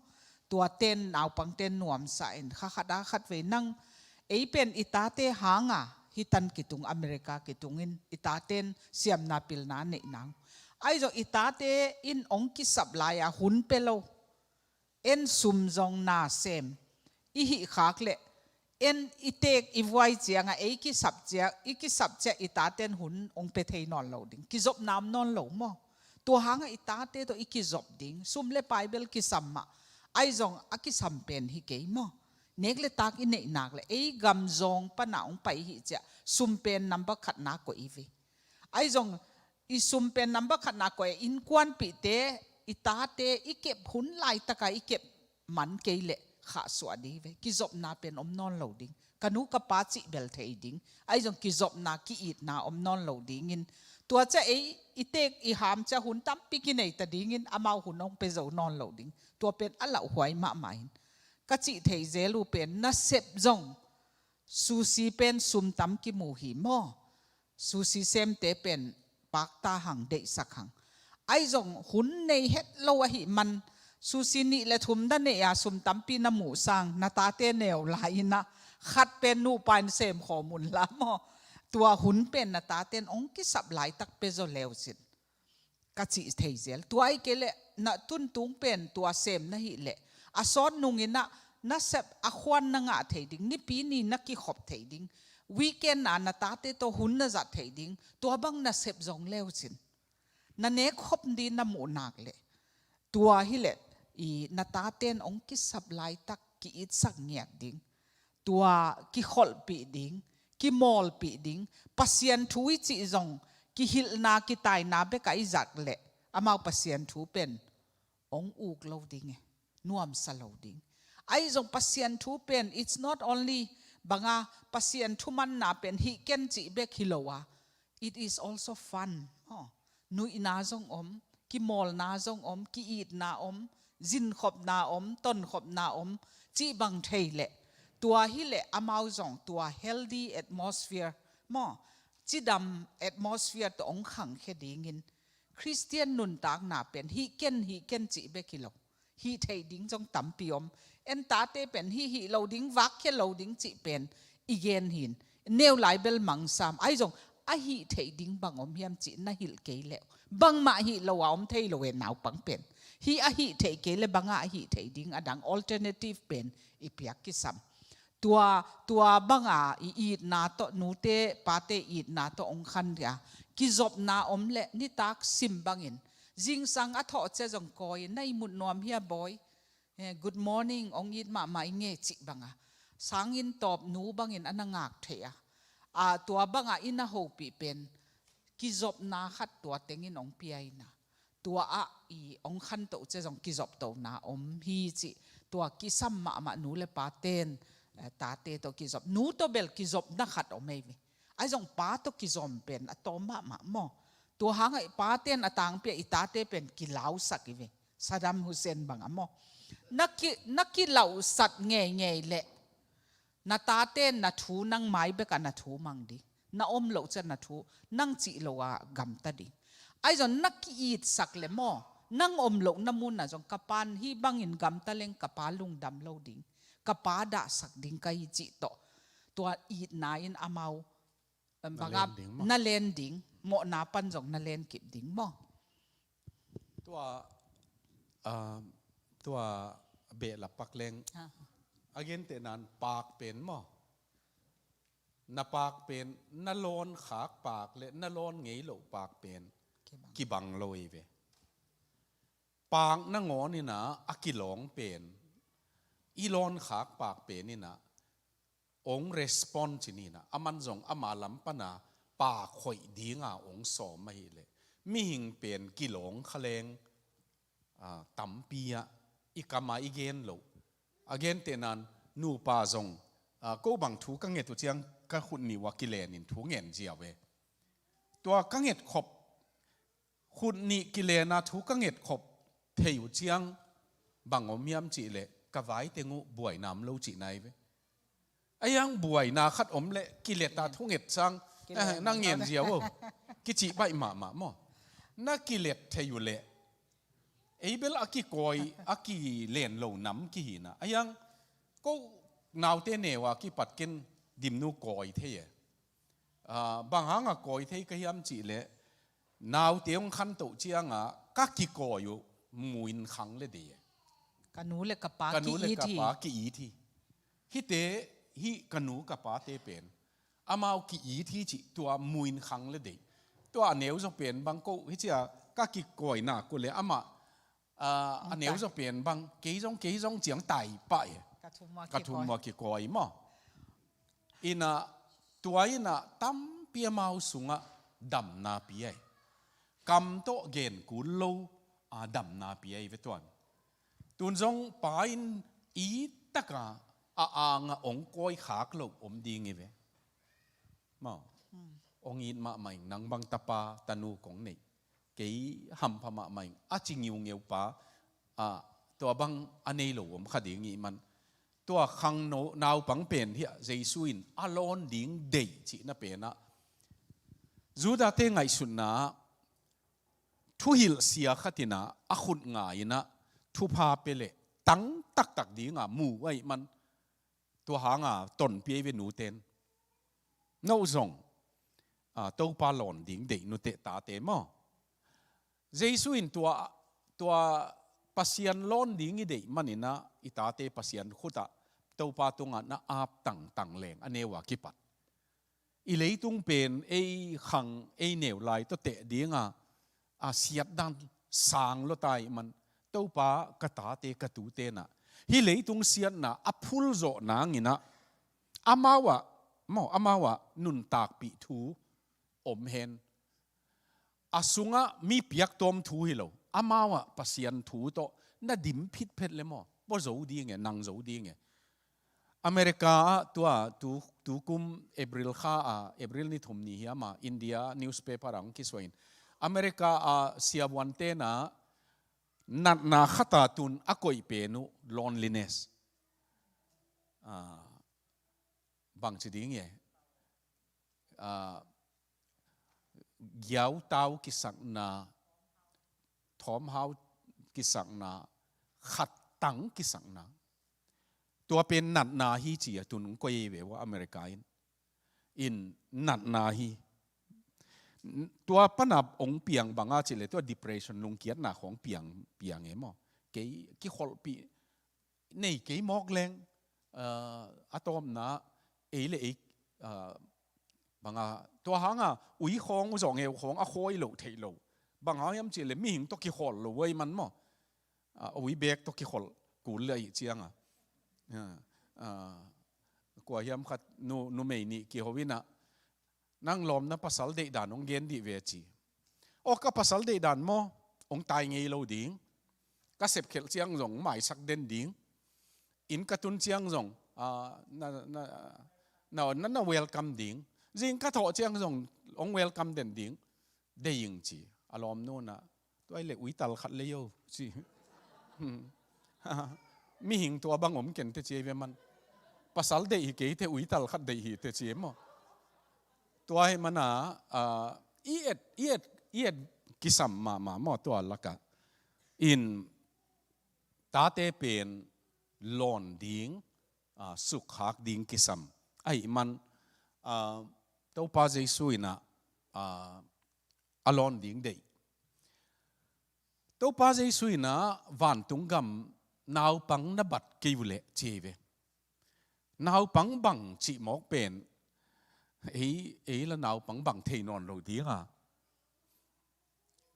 Tua ten naupangten nuamsa in kha khat a khatvei nang ei pen i tate hanga hih tan kitung America kitung in i taten siamna pilna neih nang. Ahi zong i tate in hong kisap lai-a hun pia lo. En sum zong na sem i hih khak leh en i teek i vuai ciangah ei kisap ciah, i kisap ciah i taten hun hong pia thei nawn lo ding. Kizopna om nawn lo maw? Tua hangah i tate tawh i kizop ding. Sum le pai bel kisam mah. Ahi zong a kisam pen hi kei maw? Nek le tak i neih nak leh ei gam zawng pana hong pai i hih ciah sum pen number khatna koih i ve. Ahi zong i sum pen number khatna koih a, innkuanpihte, i tate i kep hun laitaka i kep man kei leh khahsuah ding hi ve. Kizopna pen om nawn lo ding. Ka nu ka pa cih bel thei ding. Ahi zong kizopna ki-itna om nawn lo dingin. Tua ciah ei i teek i ham ciah hun tampi kinei ta dingin amau hun hong pia zo nawn lo ding. Tua pen a lauhuai mahmah in. Ka cih thei zel uh pen nasep zong sushi pen sum tam kimu hi maw? Sushi semte pen pakta hang, deihsak hang. Ahi zong hun nei het lo ahih man sushi nih le thum na neih a sum tampi na muh sang na tate neu lai-in ah khat pen nupa in sem khawm un la maw? Tua hun pen na taten hong kisap laitak pia zaw leu cin. Ka cih thei zel. Tua ahih kei leh na tuntung pen tua sem na hih leh a sawt nungin ah nasep a khuan na ngah thei ding, nipi ni na kikhop thei ding, weekend a na tate tawh hun na zat thei ding, tua bang nasep zong leu cin. Na nek khop ding na muh nak leh tua hi leh i na taten hong kisap laitak ki-itsak ngiat ding. Tua kikholhpih ding, kimawlpih ding, Pasian thu i cih zong kihilhna kitaina bekah i zak leh amau Pasian thu pen hong uk lo ding e, nuamsa lo ding. Ahi zong Pasian thu pen it's not only banga Pasian thumanna pen hih ken cih bek hi lo a, it is also fun. Aw, nuihna zong om, kimawlna zong om, ki-itna om, zinkhopna om, tonkhopna om, cih bang thei leh tua hi leh amau zong tua healthy atmosphere maw, cidam atmosphere tawh hong khangkhia dingin Khristian nuntakna pen hih ken, hih ken cih bek hi lo. Hih theih ding zong tampi om. En tate pen hih hih lo ding, vakkhia lo ding cih pen i gen hin. Neu lai bel mangsam. Ahi zong a hih theih ding bang om hiam cih na hilh kei leh bangmah hih lo a om thei lo e naupang pen. Hih a hih theih kei leh bangah a hih theih ding a dang alternative pen i piak kisam. Tua, tua banga i itna tawh, nute pate itna tawh hong khan dia kizopna om leh nitak sim bangin zingsang a thawh cia zong kawi in na i mut nuam hia bawi? Eh, good morning hong it mahmah i nge cih banga sangin tawp nu bangin a na ngak thei a, a tua banga i na hopih pen kizopna khat tua tengin hong pia ina. Tua ah i hong khantoh cia zong kizoptona om hi cih. Tua kisam mahmah nu le paten, eh, tate tawh kizop. Nu tawh bel kizopna khat om ei ve. Ahi zong pa tawh kizom pen a tawm mahmah maw? Tua hangah i paten a tangpi a i tate pen kilausak i ve. Saddam Hussein bangah maw? Na ki, na kilausat ngeingei leh Na tate na thu, nang mai bekah na thu mang ding. Na om loh ciang na thu, nang cih lo ah gamta ding. Ahi zong na ki-itsak le maw, nang om lohna munah zong ka pa'n hih bangin gamta leng ka pa lungdam lo ding, ka pa dahsak ding ka hi cih tawh, tua itna in amau, em, na bangah len ding maw? Na len ding, mawhna pan zong na len kip ding maw? Tua, ah, tua behlap pak leng. Ah. A gentehna in paak pen maw? Na paak pen, na lawn khak paak le na lawn ngei loh paak pen kibang, kibang lo hi ve. Paak nangawn in ah a kilawng pen, i lawn khak paak pen in ah ong respond ci ni in ah, aman zong ama lam pan a paak hoih ding a ong sawm ahih leh, mihing pen kilawng kha leng, ah, tampi ah i kam a i gen loh. A gentehna in nupa zong, ah, ko bang thu ka nget uh ciang ka khut nih uh a kilen in thu ngen ziau e. Tua ka nget khop, khut nih kilen a thu ka nget khop thei uh ciang bang om hiam cih leh ka vai teng uh buaina om lo cihna hi ve. A hiang buaina khat om leh kilet a thu nget sang, kilen, eh, na ngen ziau o. Kicih baih mahmah maw? Na kilet thei uh leh ei bel a kikawi, a kilen lo nam kihi in ah. A hiang ko naute neu a kipat ken dimnu kawi thei e. Ah, bang hang a kawi thei ka hiam cih leh, naute hong khantoh ciang a ka kikawi uh muin khang le dei e. Ka nu le ka pa, ka nu le ka pa ki-it hi. Ki-it hi. Hihte, hih ka nu ka pate pen amau ki-it hi cih tua muin khang le dei. Tua a neu zaw pen bang ko, hih cia ka kikawi nak uh leh amah, ah, a neu zaw pen bang, kei zong, kei zong ciang tai pah e. Ka thum mua, ka thum mua kikawi maw? In ah, tua in ah tampi amau sungah damna pia hi. Kam tawh gen kul lo, ah, damna pia hi ve tuan. Tun zong pa in it tak a, a ang a ong kawi khak loh om ding hi ve. Maw? Hmm. Ong it mahmah ing, nang bang tapa tanu kong neih, kei hampha mahmah ing, a ci ngiungeu pa, ah, tua bang a nei lo om kha ding hi man. Tua khangno, naupang pen hiah Jesu in a lawn ding deih cihna pen ah, Judate ngaihsutna ah, thuhilh sia khat in ah a khut ngai in ah thupha pia leh tang taktak ding a mu ahih man, tua hang a tonpih hi ve nute in. No zong, ah, Topa lawn ding deih, nute tate maw? Jesu in tua, tua Pasian lawn ding i deih man in ah, i tate Pasian khut ah Topa tungah na ap tangtang leng a neu a kipat, i leitung pen ei khang ei neu lai tawh teh ding a, a siatdan sang lua ta ahih man, Topa, ka tate ka tute in ah hih leitung siatna a phulzawh nang in ah, amau ah, maw, amau ah nuntakpih thu om hen. A sungah mi piaktawm thu hi lo, amau ah Pasian thu tawh na dim phitphet le maw, pua zo ding e, nang zo ding e. America ah tua tu, tukum April kha a, April ni thum ni hiam a, India newspaper ah hong kisuah in, America ah siavuante in ah natna khat a tun a koih pen uh loneliness. Ah, bangci ding e? Ah, giautau kisakna, thawmhau kisakna, khattang kisakna. Tua pen natna hi ci a tun hong koih ve ua America in. In natna hi. Tua pan a hong piang bang a cih leh tua depression, lungkiatna khawng piang, piang e maw? Kei kikholhpih nei kei mawk leng, ah, a tawpna ei le ei, ah, bang a, tua hang a ui khawng, zawngeu khawng a khawi loh theih loh. Bang hang hiam cih leh mihing tawh kikholh lo uh ahih man maw? Ah, a ui bek tawh kikholh kul le ahih ciang a. Ah, ah, kua hiam khat nu, numei nih kiho in ah, nang lawmna pasal deihdan hong gen dih ve ci. Aw, ka pasal deihdan maw, hong tai ngei lo ding. Ka sepkhelh ciang zong maisak den ding. Inn ka tun ciang zong, ah, na, na, na, na, na welcome ding. Zing ka thawh ciang zong hong welcome den ding. Dei ing ci. A lawmnu in ah, tua hi leh uital khat le yo ci. Mihing tua bang om ken teh ci ei ve man. Pasal deih hi kei te, uital khat deih hi te ci maw. Tua hi mana, ah, i et, i et, i et kisam mahmah maw tua laka. In tate pen lawn ding, ah, sukkhak ding kisam. Ahih man, ah, Topa Jesu in ah, ah, a lawn ding deih. Topa Jesu in ah vantung gam naupang na bat kei uh leh ci hi ve. Naupang bang cih mawk pen ei, ei la naupang bang thei nawn lo ding a.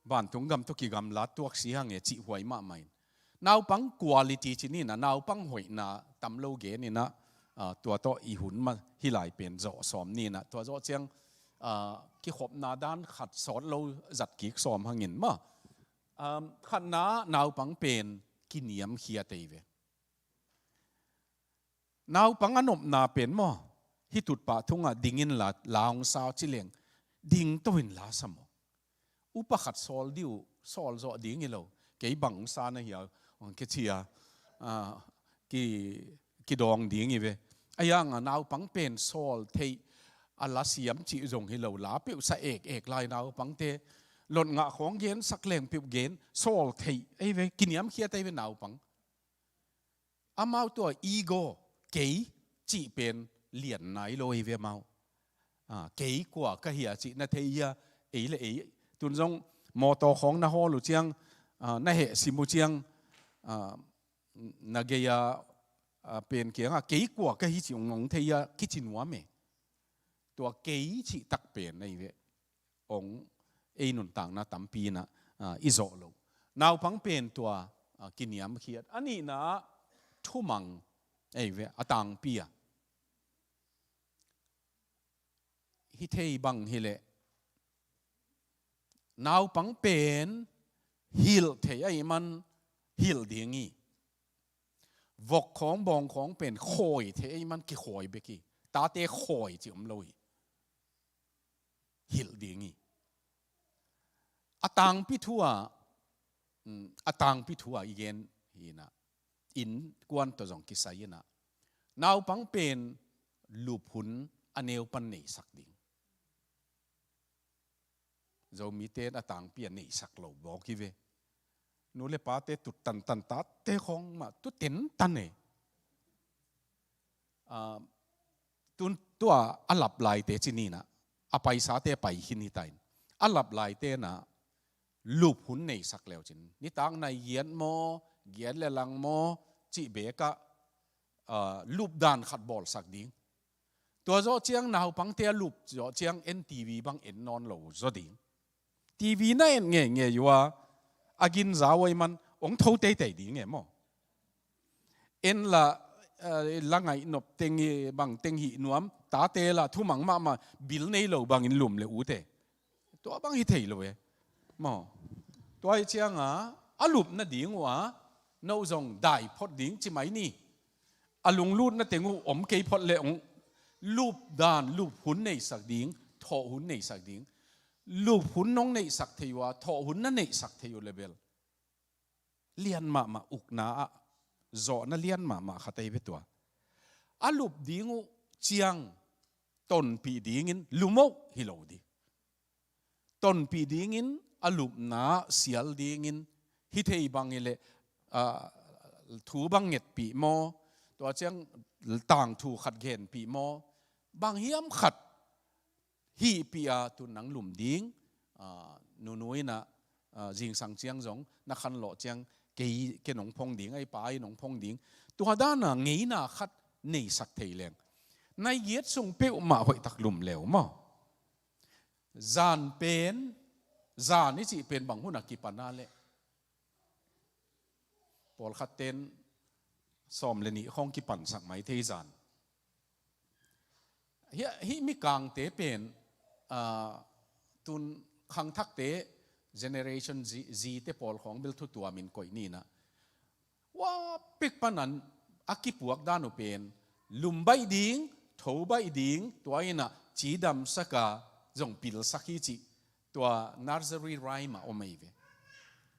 Vantung gam tawh kigamlat tuak si hang e cih huai mahmah in. Naupang quality ci ni na, naupang hoihna tam lo gen in ah, ah, tua tawh i hun mah hi lai pen zawh sawm ni na. Tua zawh ciang, ah, kikhopna dan khat sawt lo zat kik sawm hangin mah. Um, khatna naupang pen kiniamkhiat ei ve. Naupang a nopna pen maw, hih tutpah thungah dingin la, la hong sa ci leng, ding to in la sa maw. Upa khat sawl dih uh, sawl zawh ding hi lo. Kei bang hong sa na hia, hong kici a, ah, ki, kidawng ding hi ve. A yang a naupang pen sawl theih, a la siam cih zong hi lo, la peuh sa ek ek lai naupangte, lot ngah khawng gen, sak leng peuh gen, sawl theih, ei ve, kiniamkhiat ei ve naupang. Amau tua ego, kei cih pen lian nai lo hi ve amau. Ah, kei kua ka hia cih na thei hia, ei le ei. Tun zong mawtaw khawng na hawl uh ciang, ah, na heh sim uh ciang, ah, na gei a, ah, pen kiangah kei kua ka hi cih hong, hong thei hia kici nuam e. Tua kei cih tak pen na hi ve. Ong ei nuntakna tampi in ah, ah, i zawh lo. Naupang pen tua, ah, kiniamkhiat. A nihna ah thumang, ei ve, a tangpi a. Hi thei bang hi leh. Naupang pen hilh thei ahih man hilh ding hi. Vok khawng, bawng khawng pen khawi thei ahih man kikhawi bek hi. Tate khawi cih om lo hi. Hilh ding hi. A tangpi thu ah, mm, a tangpi thu ah i gen hi in ah, innkuan tawh zong kisai in ah, naupang pen lup hun a neu pan neisak ding. Zomite in a tangpi a neisak lo bawk hi ve. Nu le pate tut tantan, tate khawng mah tut tentan e. Ah, tun tua a lap laite ci ni na, a paisate pai khin hi ta in. A lap laite na lup hun neisak leu cin. Nitak nai giat maw, giat le lang maw, cih bekah, ah, lup dan khat bawlsak ding. Tua zawh ciang naupangte a lup zawh ciang N T V bang en nawn lo zaw ding. T V na en ngeingei uh a, a ginza uh ahih man hong tho teitei ding e maw. En la, eh, la ngaih nop teng hi, bang teng hih nuam, tate la thumang mahmah bil nei lo bangin lum le ute. Tua bang hi thei lo e. Maw. Tua hi cianga, a lup nading uh a, no zong dai phot ding ci mai ni. A lunglutna teng uh om kei phot le ong lup dan, lup hun neisak ding, thawh hun neisak ding. Lup hun nong neihsak thei uh a, thawh hun na neihsak thei uh le bel. Lian mahmah ukna ah, zawhna lian mahmah khat ei ve tua. A lup ding uh ciang tonpih dingin lum uh hi lo ding. Tonpih dingin a lupna sial dingin hi thei bang hi leh, ah, thu bang ngetpih maw, tua ciang tangthu khat genpih maw, bang hiam khat hihpih a tun nang lum ding, ah, nunu in ah, ah, zingsang ciang zong na khanlawh ciang kei, kei nong phong ding, ei pa ei nong phong ding. Tua dana ngeina khat neisak thei leng. Nai giat sung peuhmah hoihtak lum leu maw. Zan pen, zan i cih pen bang hun a kipan a leh. Pawlkhat ten sawm le nih khawng kipansak mai thei zan. Hih, hih mikangte pen, ah, tun khangthakte generation Z, Z te pawl khawng bel thu tuamin koih ni na. Hua pek panan a kipuak dan uh pen lum baih ding, tho baih ding, tua in ah cidamsak a zong pilsak hi cih. Tua nursery rhyme ah om ahi ve.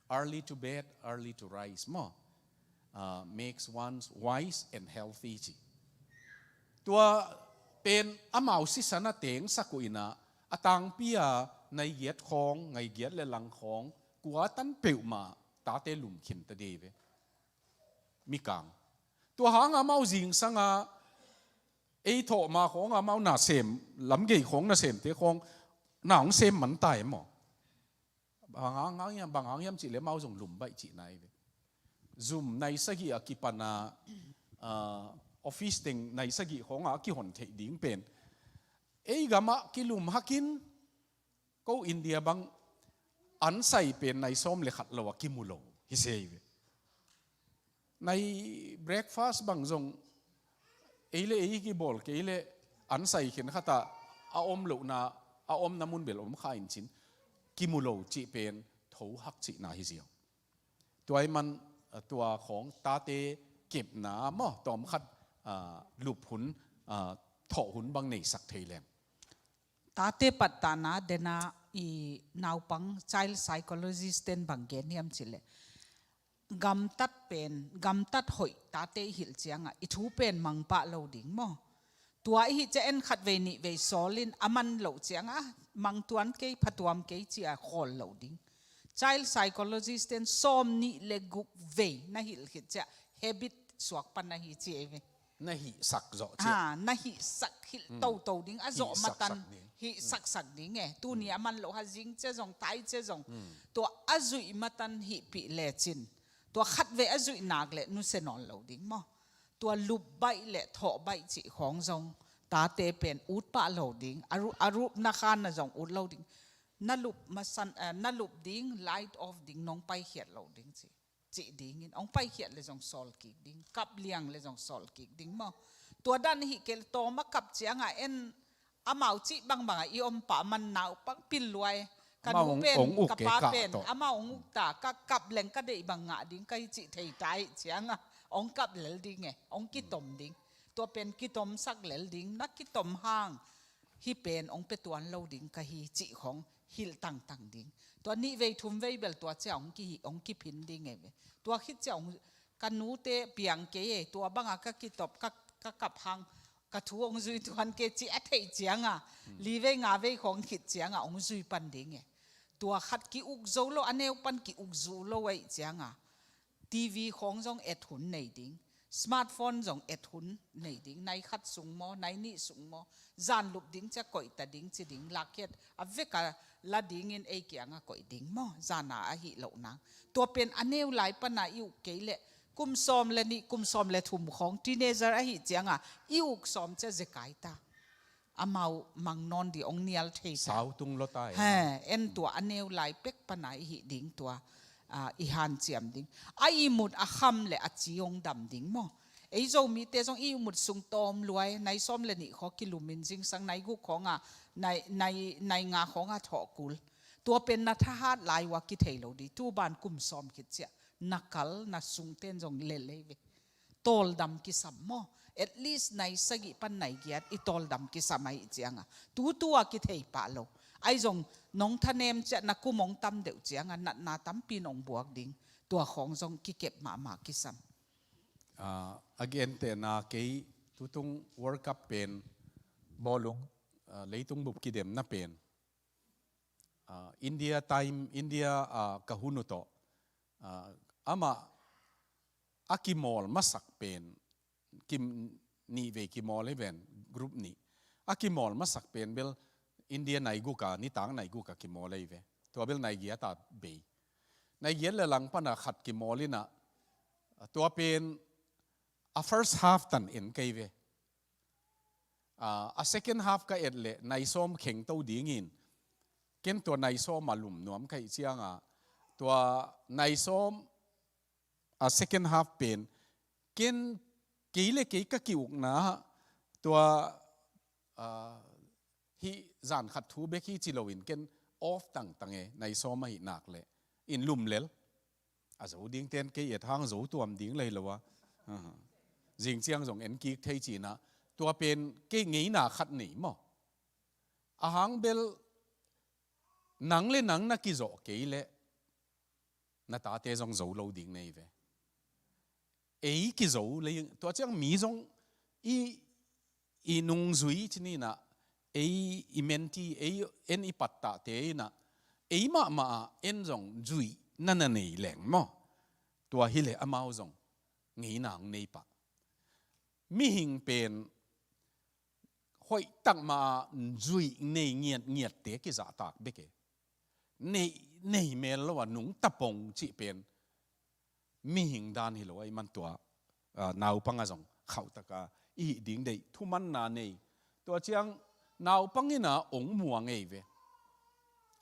Early to bed, early to rise maw. Ah, makes one wise and healthy ci. Tua pen amau sisan a tengsak uh inah, a tangpi a nai giat khawng, ngai giat le lang khawng, kua tan peuhmah tate lum khin ta dei ve. Mikang. Tua hang amau zingsang a, ei thawh ma khawng amau nasem, lamgei khawng nasemte khawng, na hong sem man ta e maw? Bang hang, hang hiam, bang hang hiam cih leh amau zong lum baih cihna hi ve. Zum nai sagih a kipan a, ah, office teng nai sagih khawng a kihon theih ding pen. Ei gamah kilum hakin, ko India bang an sai pen nai sawm le khat lo a kimu lo hi se hi ve. Nai breakfast bang zong ei le ei kibawl kei le an sai khen khat a, a om lohna, a omna mun bel om kha in cin, kimu lo cih pen tho hak cihna hi ziau. Tua i man, ah, tua khawng tate kepna maw, tawm khat, ah, lup hun, ah, thawh hun bang neisak thei leng. Tate pattahna dena i naupang child psychologist ten bang gen hiam cih leh, gamtat pen, gamtat hoih tate i hilh ciangah i thu pen mangpah lo ding maw? Tua i hih ciah en khat vei nih vei sawl in a man loh ciangah, ah, mangtuan kei, phatuam kei ci-a khawl lo ding. Child psychologist ten sawm nih le guk vei na hilh khit ciah habit suak pan na hi ci ei ve. Na hihsak zawh ciah. Ha, na hihsak hilh toto ding, a zawh matan hihsaksak ding e. Tuni a man loh ha, zing cia zong, tai cia zong. Tua a zuih matan hihpih lecin, tua khat vei a zuih nak le nusia nawn lo ding maw? Tua lup baih le thawh baih cih khawng zong tate pen ut pah lo ding. A ru-, a rupna khan na zong ut lo ding. Na lup masan, eh, na lup ding, light off ding, nong paikhiat lo ding ci. Cih dingin, hong paikhiat le zong sawl kik ding, kap liang le zong sawl kik ding maw? Tua dan hih kei le tawm a kap ciangah en, amau cih bangbang a i om pah man naupang pil luai. Ka nu pen, ka pa pen, amau hong uk ta, ka kap leng ka deih bang ngah ding ka hi cih thei ta ih ciangah hong kap lel ding e, hong kitom ding. Tua pen kitomsak lel ding, na kitom hang hih pen hong pia tuan lo ding ka hi cih khawng hilh tangtang ding. Tua nih vei thum vei bel tua cia hong kihi, hong kiphin ding e ve. Tua khit cia hong, ka nute piang kei e, tua banga ka kitop, ka, ka kap hang, ka thu hong zui tuan kei cih a theih cianga, li vei nga vei khawng khit cianga hong zui pan ding e. Tua khat ki-uk zo lo, a neu pan ki-uk zo lo ahih cianga TV khawng zong et hun nei ding, smartphone zong et hun nei ding, nai khat sung maw, nai nih sung maw, zan lup ding cia koihta ding ci ding, lakkhiat a vek a la dingin ei kianga koih ding maw, zana ahih loh nang. Tua pen a neu lai pana i uk kei leh kum sawm le nih, kum sawm le thum khawng, teenager ahih cianga i uk sawm cia zekai ta. Amau mang nawn dih hong nial thei ta. Sau tung lo ta e. He, en tua a neu lai pek pana i hih ding tua, ah, i hanciam ding. A ihmut a kham le a ci hong dam ding maw? Ei Zomite zong ihmut sung tawm luai, nai sawm le nih khaw kilumin zingsang nai guk khawnga, nai, nai, nai nga khawnga thawh kul. Tua pen na thahat lai ua kithei lo dih, tu ban kum sawm khit ciah na kal, na sungten zong lel lei ve. Tawldam kisam maw? At least nai sagih pan nai giat i tawldam kisam ahih cianga tutu a kithei pah lo. Ahi zong nong thanem ciah na kum hong tam deuh cianga natna tampi nong buak ding. Tua khawng zong kikep mahmah kisam. Ah, a gentehna kei tutung World Cup pen bawlung, ah, leitung bup kidemna pen. Ah, India time, India, ah, ka hun uh tawh, ah, amah a kimawl masak pen, kim, nih vei kimawl hi ven, group nih. A kimawl masak pen bel India nai guka, nitang nai guka kimawl hi ve. Tua bel nai giata bei. Nai giat le lang pana khat kimawl ina, tua pen a first half tan en kei ve. Ah, a second half ka et leh nai sawm khengto dingin, ken tua nai sawm a lum nuam ka hih cianga, tua nai sawm a second half pen, ken kei le kei ka ki-ukna, tua, ah, hih zan khat thu bek hi ci loin ken off tangtang e, nai sawm ahih nak leh in lum lel. A zo dingten kei et hang zo tuam ding lei lo a. Aha. Zing ciang zong en kik thei cina. Tua pen kei ngeina khat nei maw? A hang bel nang le nang na kizawh kei leh na tate zong zo lo ding nei ve. Ei kizo lei, tua ciang mi zong i i nungzui ci ni in ah, ei i menti, ei en i pattahte in ah, ei mahmah ah en zong zuih na na nei leng maw? Tua hileh amau zong ngeina hong nei pah. Mihing pen hoihtak mah ah zuih nei ngiatngiatte kizahtak bek e. Nei, nei mel lo a nungta pong cih pen mihing dan hi lo ahih man tua, ah, naupang ah zong khauhtaka i hih ding deih, thumanna nei. Tua ciang naupang in ah ong muang ei ve.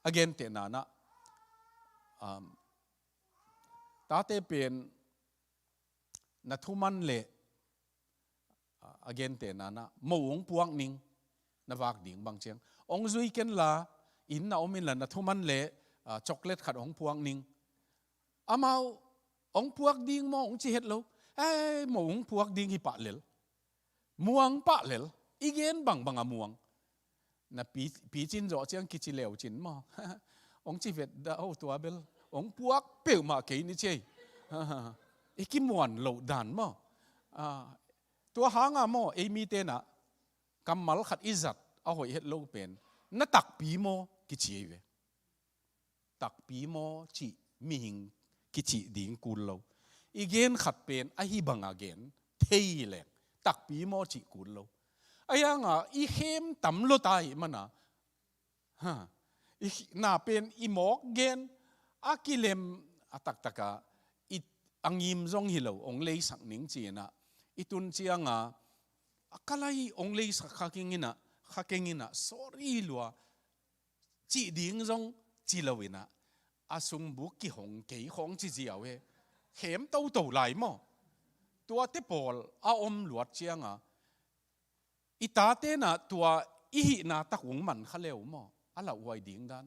A gentehna in ah, um, tate pen na thuman leh, a, a gentehna in ah, mo ong puak ning, na vak ding bang ciang. Ong zui ken la, inn na om in la, na thuman leh, a, chocolate khat ong puak ning. Amau, ong puak ding maw, ong ci het lo. Ei, mo ong puak ding hi pah lel. Muang pah lel. I gen bangbang a muang. Na pi, picin zawh ciang kici leu cin maw? Ong ci vet dah o tua bel. Ong puak peuhmah kei ni ci ei. I kimuan loh dan maw? Ah, tua hang a maw, ei mite in ah kammal khat i zat a hoih het lo pen, na takpi maw kici ei ve. Takpi maw cih mihing kicih ding kul lo. I gen khat pen ahi banga gen thei leng, takpi maw cih kul lo. Ahi hanga i khem tam lua ta ahih mana, ha, i khi-, na pen i mawk gen, a kilem, a taktaka i, a ngim zong hi lo, ong leisak ning ci-in ah, i tun cianga, a kalai ong leisak kha keng in ah, kha keng in ah, sorry lua, cih ding zong ci lo in ah, a sungbuk kihong kei khawng ci ziau hi. Khem toto lai maw? Tuate pawl a om luat cianga, i tate in ah tua i hihna tak ung man kha leu maw? A lauhuai ding dan.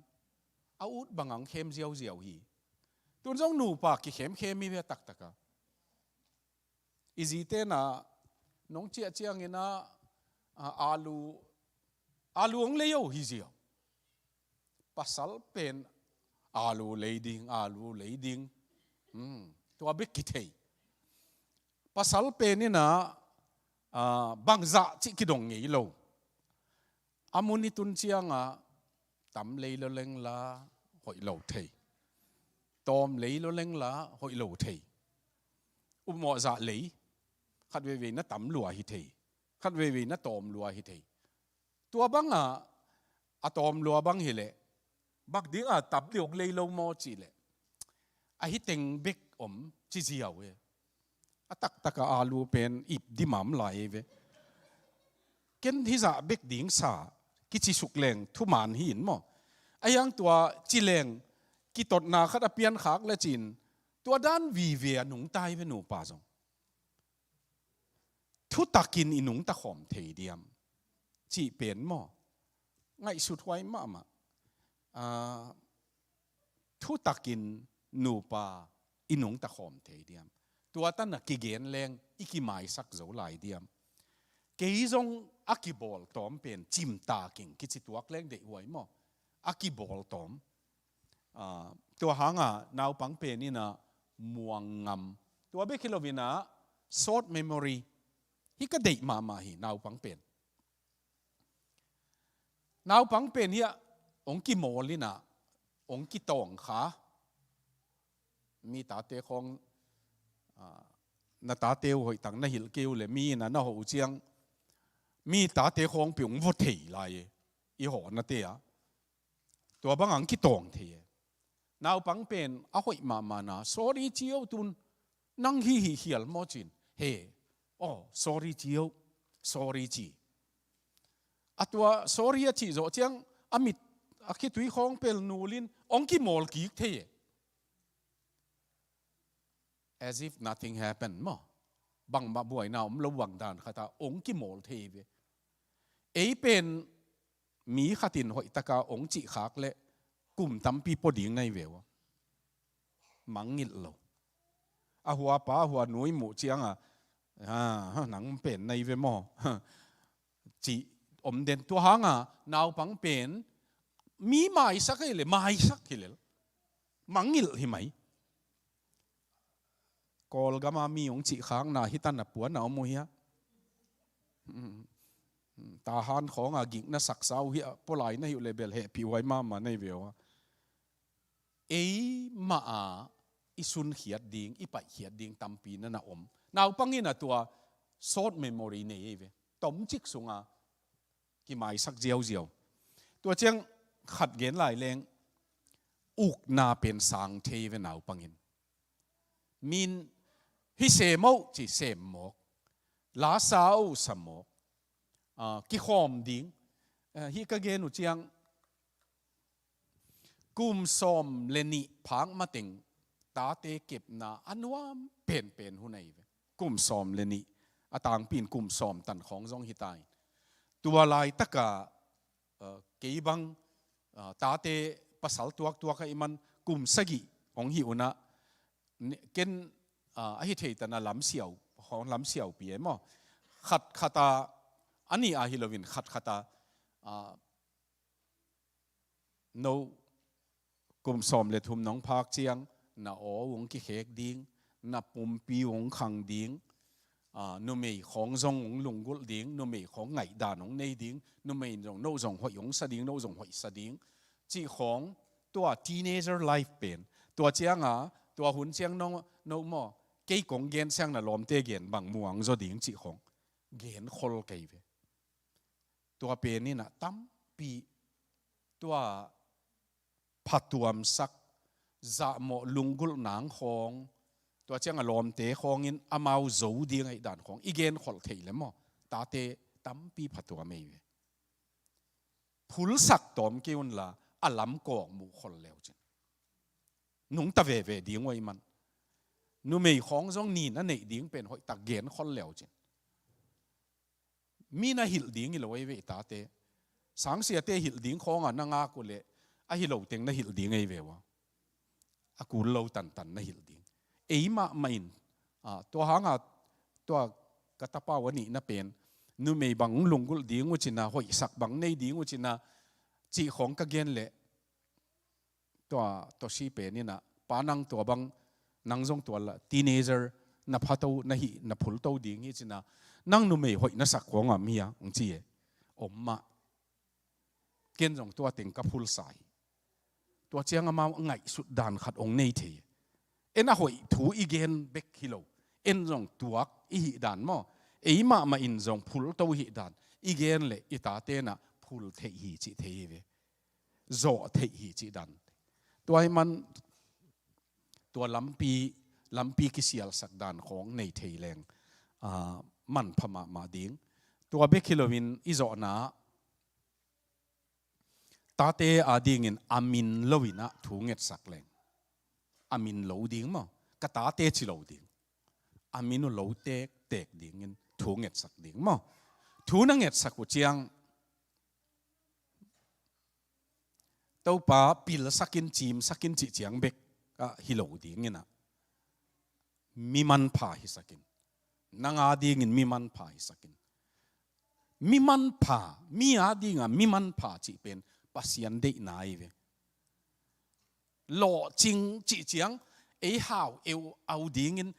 A ut banga ong khem ziauziau hi. Tun zong nupa kikhemkhem hi ve a taktaka. I zite in ah nong ciah ciangin ah, a, alu, alu ong lei o hi ziau. Pasal pen alu lei ding, alu lei ding. Hmm, tua bek kithei. Pasal pen in ah, a, bangzah cih kidong ngei lo. A mun i tun cianga tam lei lua leng la hoih lo thei. Tawm lei lua leng la hoih lo thei. Upmawh zah lei. Khat veivei na tam lua hi thei. Khat veivei na tawm lua hi thei. Tua banga a tawm lua bang hileh, bak dinga tam deuh lei lo maw cihleh, a hi teng bek om ci ziau hi. A taktaka alu pen ip dimam lai hi ve. Ken hizah bek ding sa, kici suk leng thuman hi in maw? Ahi hang tua ci leng, kitotna khat a piankhak le cin, tua dan vive a nungta hi ve nupa zong. Thutakin i nungta khawm thei diam? Cih pen maw? Ngaihsut huai mahmah. Ah, thutakin nupa i nungta khawm thei diam? Tua tana kigen leng i kimaisak zo lai diam? Kei zong a kibawl tawm pen cimtaking kici tuak leng deih huai maw? A kibawl tawm. Ah, tua hanga naupang pen in ah muang ngam. Tua bek hi lo in ah short memory. Hih ka deih mahmah hi naupang pen. Naupang pen hiah ong kimawl in ah, ong kitawng kha. Mi tate khawng, ah, na tate uh hoih tak na hilh kei uh leh mi in ah na hawh uh ciang, mi tate khawng pi ong vua thei lai e. I hawhnate ah. Tua banga ong kitawng thei e. Naupang pen a hoih mahmahna, sorry ci o tun, nang hih hih khial maw cin. He, aw, sorry ci o, sorry ci. A tua sorry a cih zawh ciang, a mit, a khitui khawng pel nulin, ong kimawl kik thei e. As if nothing happened maw? Bangmah buaina om lo bang dan khata ong kimawl thei ve. Ei pen mi khatin hoihtaka ong cihkhak leh kum tampi pua ding nai ve ua. Mangngilh lo. A huapa, a huanu i muh cianga, ah, nang pen nai ve maw? Cih om den. Tua hanga naupang pen mi maisak hi leh, maisak hi lel. Mangngilh hi mai. Kawlgama mi ong cihkhakna hi tan a puan a om uh hia. Mm. Tahan khawng a gik na saksa uh hi a, pawlai na hi uh le bel hehpih huai mahmah na hi ve uh a. Eimah a i sunkhiat ding, i paihkhiat ding tampi na na om. Naupang in a tua short memory nei hi ve. Tomcik sunga kimaisak ziauziau. Tua ciang khat gen lai leng, ukna pen sang thei ve naupang in. Min hi sem oh ci sem mawk, la sa oh sa mawk, ah, kikhawm ding. Ah, hi ka gen uh ciang, kum sawm le nih phak mateng tate kepna a nuam penpen hun ahi ve. Kum sawm le nih, a tangpi in kum sawm tan khawng zong hi ta in. Tua laitaka, uh, kei bang, uh, tate pasal tuaktuak a i man kum sagih hong hi un a, ne-, ken, uh, a hi thei tan a lamsiau, hong lamsiaupi e maw. Khat khat a, a nih a hi loin khat khat a, uh, no kum sawm le thum nong phak ciang na aw hong kikhek ding, na pumpi hong khang ding, ah, numei khawng zong hong lunggulh ding, numei khawng ngaihdan hong nei ding, numei zong, no zong hoih hong sa ding, no zong hoih sa ding cih khawng, tua teenager life pen. Tua cianga, tua hun ciang no, no maw, kei kong gen siang na lawmte gen bang muang zaw ding cih khawng gen khol kei ve. Tua pen in a tampi, tua phatuamsak, zahmawh lunggulh nang khawng, tua ciang a lawmte khawng in amau zo ding ahih dan khawng i gen kholh theih le maw, tate tampi phatuam ei ve. Phulsak tawm kei unla a lamkawk muh khol leu cin. Nungta veve ding uh ahih man. Numei khawng zong nin a neih ding pen hoihtak gen khol leu cin. Mi na hilh ding hi lo ei ve i tate. Sangsiate hilh ding khawnga na ngak uh leh a hi lo teng na hilh ding ei ve ua. A kul lo tantan na hilh ding. Ei mahmah in, ah, tua hanga tua ka tapau a nihna pen, numei bang lunggulh ding uh cina, hoihsak bang nei ding uh cina, cih khawng ka gen leh, tua tawsi pen in a, pa nang tua bang, nang zong tua la teenager na phato, na hih, na phulto ding hi cina, nang numei hoih na sak khawng a mi a hong ci e. Om mah. Ken zong tua teng ka phulsa hi. Tua ciang amau ngaihsut dan khat hong nei thei. En a hoih thu i gen bek hi lo. En zong tuak i hih dan maw. Ei mahmah in zong phulto hih dan i gen leh i tate na phul theih hi cih thei hi ve. Zawh theih hi cih dan. Tua ahih man tua lampi, lampi kisialsak dan khawng nei thei leng, ah, manpha mahmah ding. Tua bek hi loin i zawhna tate adingin a min loin ah thu ngetsak leng. A min lo ding maw? Ka tate ci lo ding. A min uh lo tektek dingin thu ngetsak ding maw? Thu na ngetsak uh ciang Topa pilsakin, cimsakin cih ciang bek ah hi lo dingin ah, mi manpha hisakin. Nang adingin mi manpha hisakin. Mi manpha, mi adinga mi manpha cih pen Pasian deihna hi ve. Lawhcing cih ciang ei hau eu au dingin,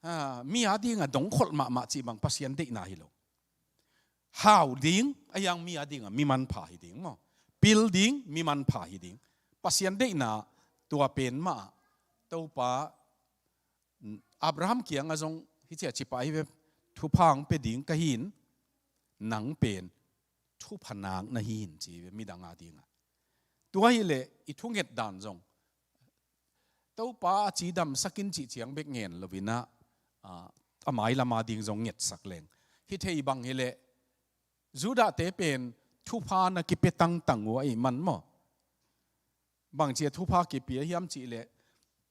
ha, mi adinga dongkholh mahmah cih bang Pasian deihna hi lo. Hau ding, a yang mi adinga mi manpha hi ding maw? Pil ding, mi manpha hi ding. Pasian deihna tua pen mah Topa Abraham kiangah zong hi cia cipa hi ve, thupha hong pia ding ka hin, nang pen thupha nak na hi hin ci ve midang adingah. Tua hileh i thunget dan zong Topa a cidamsakin cih ciang bek ngen loinah, ah, a mailam ading zong ngetsak leng. Hi thei bang hileh Judah-te pen thupha na kipia tangtang uh ahih man maw? Bangcia thupha kipia hiam cihleh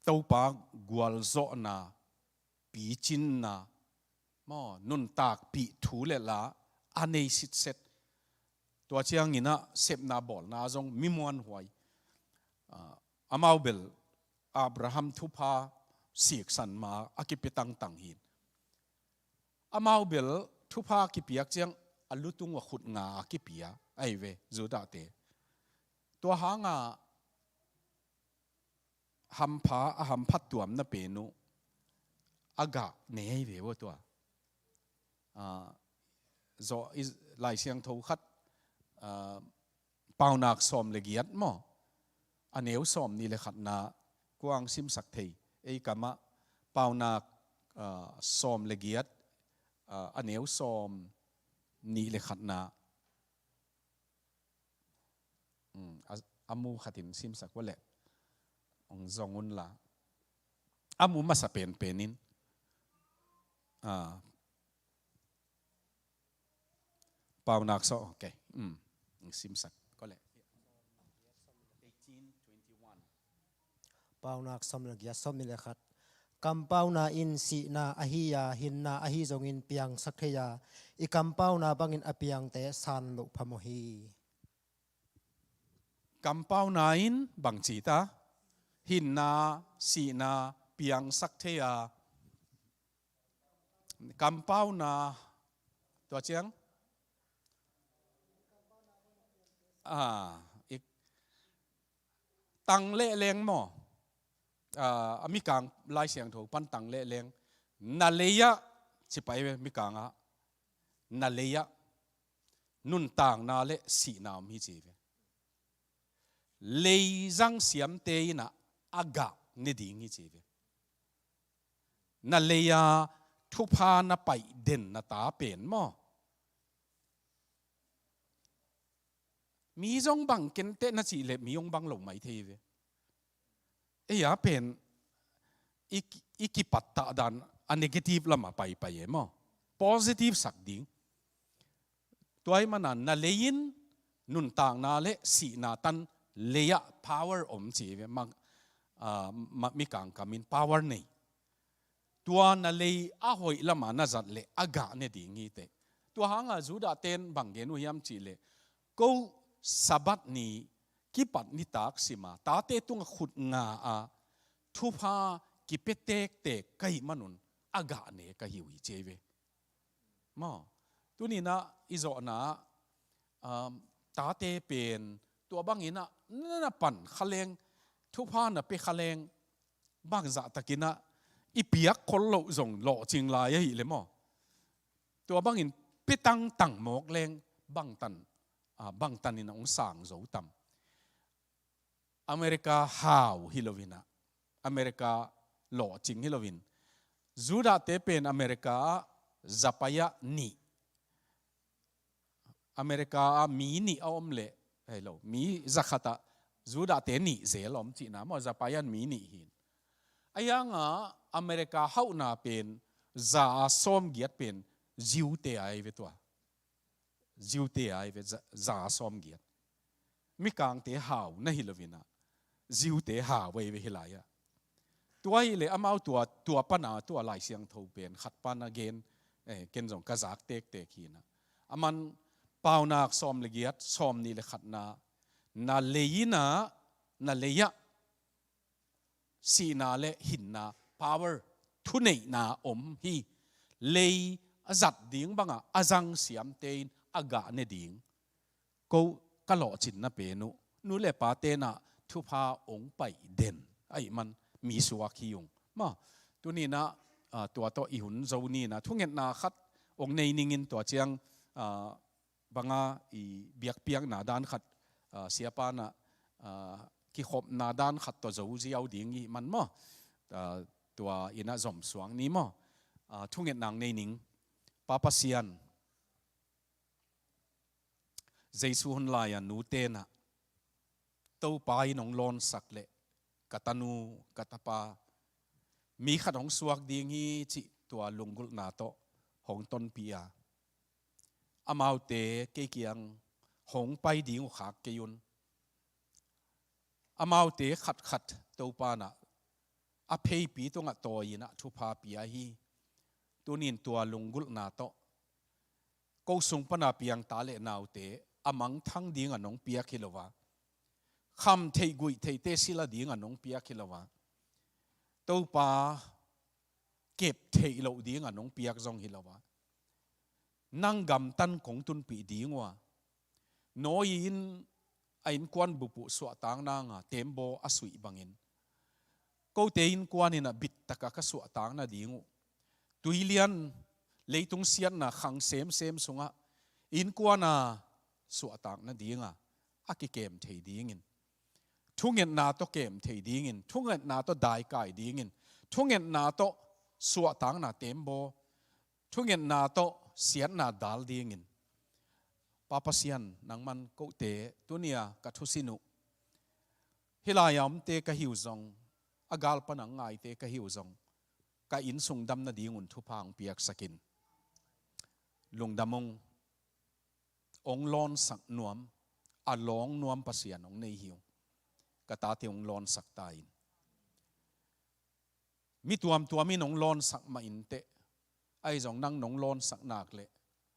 Topa gualzawhna, picinna, maw, nuntakpih thu le la a nei sitset. Tua cianginah sepna bawlna zong mi muanhuai. Ah, amau bel Abraham thupha siksan ma a kipia tangtang hin. Amau bel thupha kipiak ciang a lutung a khut nga a kipia ahi ve Judah-te. Tua hanga hampha, a hamphat tuamna pen uh a gah ne ahi ve ua tua. Ah, zawh i Lai Siangtho khat, ah, Paunak sawm le giat maw, a neu sawm nih le khatna, kuang simsak thei, ei kamah Paunak, ah, sawm le giat, ah, a neu sawm nih le khatna. Um, a, a mu khatin simsak ua leh hong zong unla, a mu masa penpen in, ah, Paunak sawm, okay. Um, simsak ko leh. Eighteen twenty-one. Paunak sawm le giat, sawm nih le khat. Kampauna in sihna ahi a, hinna ahi zongin piangsak thei a, i kampauna bangin a piangte san loh phamawh hi. Kampauna in bang ci ta? Hinna, sihna piangsak thei a, kampauna, tua ciang, ah, i, tang leh leng maw? Ah, a Mikang Lai Siangtho pan tang leh leng, na lei ah, ci pai ve Mikang ah, na lei ah nuntakna le sihna om hi ci ve. Lei zang siamte in ah a gah ne ding hi ci ve. Na lei a thupha na paih den na ta pen maw, mi zong bang kenteh na cih leh mi hong bang lo mai thei ve. Ei a pen i, i kipattah dan a negative lamah paipai e maw, positive sak ding. Tua ahih manin na lei in nuntakna le sihna tan lei ah power om ci ve. Mak, ah, ma-, Mikang kam in power nei. Tua na lei a hoih lamah na zat leh a gah ne ding hi teh. Tua hangah Judah ten bang gen uh hiam cih leh, ko Sabbath ni kipat nitak sim a, tate tungah khut nga a, thupha kipia tektek ka hih manun a gah ne ka hi uh hi ci ve. Maw, tuni in ah i zawhna ah, um, tate pen tua bangin ah na pan kha leng, thupha na pia kha leng, bangzah takin ah i piak khol loh zong lawhcing lai ahih leh maw, tua bangin pia tangtang mawk leng bangtan, ah, bangtan in ah hong sang zo tam. America hau hi lo in ah, America lawhcing hi lo in, Judah te pen America ah zapai ah nih, America ah mi nih a om leh, hei lo, mi zakhat ah Judah te nih zel om cihna maw, zapai ah mi nih hi. Ahi hangah America hauhna pen za a sawm giat pen Jew te ai ve tua. Jew te ai ve, za, za sawm giat. Mikangte hau na hi lo in ah, Jew te hau ai ve hi lai ah. Tua hi leh amau tua, tua pan a tua Lai Siangtho pen khat pan a gen, eh, ken zong ka zak tektek hi in ah. Aman Paunak sawm le giat, sawm nih le khatna, na lei in ah, na lei ah sihna le hinna, power, thuneihna om hi. Lei a zat ding bangah a zang siamte in a gah ne ding. Ko ka lawhcinna pen uh, nu le pa ten ah thupha hong paih den ahih man mi suak hi ung. Maw, tuni in ah, ah, tua tawh i hun zo ni in ah, thungetna khat hong nei ning in tua ciang, ah, bang a i biakpiakna dan khat, ah, siapa in ah, ah, kikhopna dan khat tawh zo ziau ding i hih man maw, ah, tua in ah zom suak ni maw. Ah, thungetna hong nei ning. Pa Pasian, Jesu hun lai-a nute in ah Topa in hong lawnsak leh ka tanu, ka tapa, mi khat hong suak ding hi cih tua lunggulhna tawh hong tonpih a, amaute kei kiang hong pai ding uh khak kei un. Amaute khatkhat Topa in ah a pheipi tungah tawi in ah thupha pia hi. Tuni in tua lunggulhna tawh ko sung pan a piang ta le naute a mangthang ding a nong piak hi lo a, kham theih guih theihte sila ding a nong piak hi lo a, Topa kep theih loh ding a nong piak zong hi lo a, nang gamtan kong tunpih ding uh a, Noah in a innkuan bup uh suahtak nang a teembaw a suih bangin, kote innkuan in ah bittak a ka suahtak nading uh, tuilian, leitung siatna khang semsem sungah Innkuana suahtak nadinga a kikem thei dingin, thungetna tawh kem thei dingin, thungetna tawh daikai dingin, thungetna tawh suahtakna tembaw, thungetna tawh siatna dal dingin, Pa Pasian, nangman kote tunia ka thusin uh, hih lai-a omte ka hi uh zong, a gal pana ngaite ka hi uh zong, ka innsung dam nadingun thupha hong piaksakin. Lungdam ung. Hong lawnsak nuam, a lawng nuam Pasian hong nei hi ung. Ka tate hong lawnsak ta in. Mi tuamtuam in hong lawnsak mah inteh, ahi zong nang nong lawnsak nak leh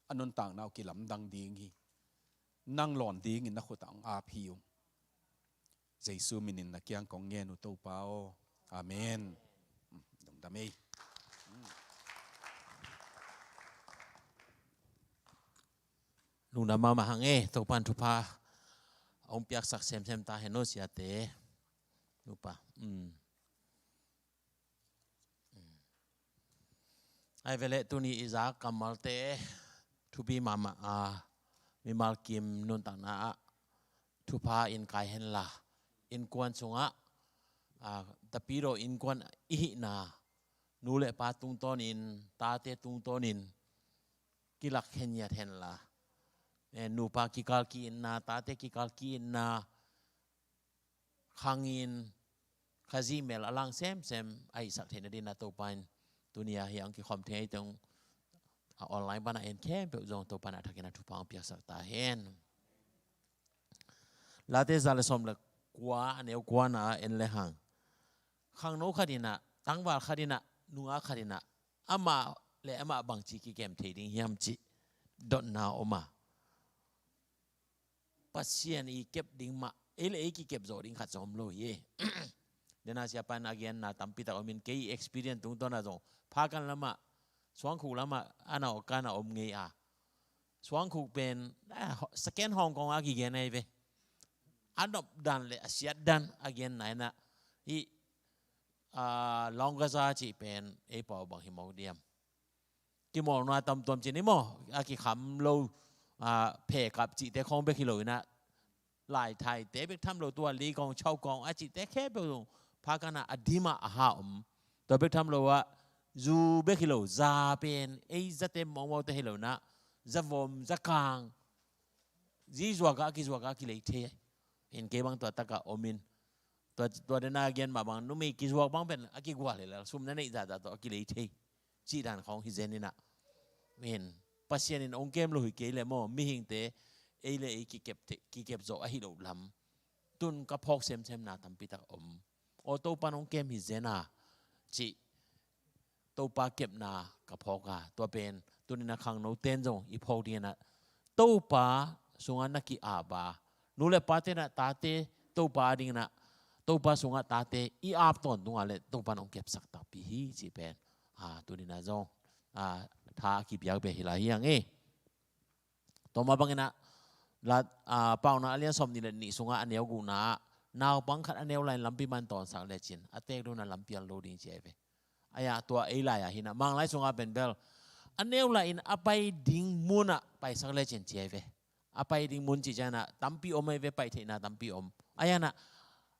a nuntakna uh kilamdang ding hi. Nang lawn dingin na khut ah hong ap hi ung. Jesu minin na kiang kong ngen uh, Topa aw. Amen. Lungdam ei. Lungdam mahmah hang e, Topan thupha hong piaksak semsem ta hen aw siate. Nupa. Ai veleh tuni i zak kammalte thupi mahmah a, mimal kim nuntakna ah thupha in kai henla, innkuan sungah, a, tapidaw innkuan i hihna, nu le pa tungtawnin, tate tungtawnin kilak khengiat henla, e, nupa kikal ki-itna, tate kikal ki-itna, khangin Khazih mel a lang semsem a hihsak theihna dingin a Topa in tunia hi ang kikhawm thei teng a online pana en khempeuh zong Topa in a thakin a thupha hong piaksak ta hen. Late za le sawm le kua a neu kuana en le hang, khangno khat inah, tangval khat inah, nungak khat inah, amah le amah bangci kikem thei ding hiam cih dotna om a, Pasian i kep ding mah, ei le ei kikep zawh ding khat zong om lo hi. Dena siapan a genna tampi tak omin, kei experience tungtawn a zong phakan lamah, suangkhuk lamah a na awkan a om ngei a. Suangkhuk pen, ah, second Hong Kong a kigen ahi ve. A nopdan le a siatdan a genna inah, hih, ah, Long Gaza cih pen ei pau bang hi mawk diam? Kimawlna tamtuam cin i maw, a kikham lo, a, phe kap cihte khawng bek hi lo inah, laithaite bek tham lo, tua likawng chaukawng a cihte khempeuh zong phakan ah a dim ah a ha om. Tua bek tham lo ah, zu bek hi lo, za pen ei zate mawkmawkte hi lo inah, za vom za kang, zi zuak ah, a kizuak ah a kilei thei. In kei bang tua takah om in, tua, tua dena gen mah bang, numei kizuak bang pen a kigual hi lel, sum na neih zahzah tawh a kilei thei. Cih dan khawng hi zen inah. In, Pasian in hong kem lo hi kei leh maw, mihingte ei le ei kikep thei, kikep zawh ahi loh lam tun ka phawk semsemna tampi tak om. Aw, Topan hong kem hi zen a, cih Topa kepna ka phawk a, tua pen tunin a khangnote in zong i phawk ding inah, Topa sungah na ki-ap a, nu le pate inah tate Topa ding inah, Topa sungah tate i ap tawntung a leh Topan hong kepsak takpi hi cih pen, a, tunin a zong, a, tha a kipiak beh hi lai hi ang e. Tua mah bang inah, la, a, Paunak a lian sawm nih le nih sungah a neu gukna ah, naupang khat a neu lai-in lampi man tawnsak lecin a tek dong inah lampi a lo ding ci ahi ve. Ai ah, tua ei lai-ah hi inah, Manglai sungah pen bel, a neu lai-in a pai ding munah paisak lecin ci ahi ve. A pai ding mun cih ciang inah tampi om ahi ve, pai theihna tampi om. Ai ah inah,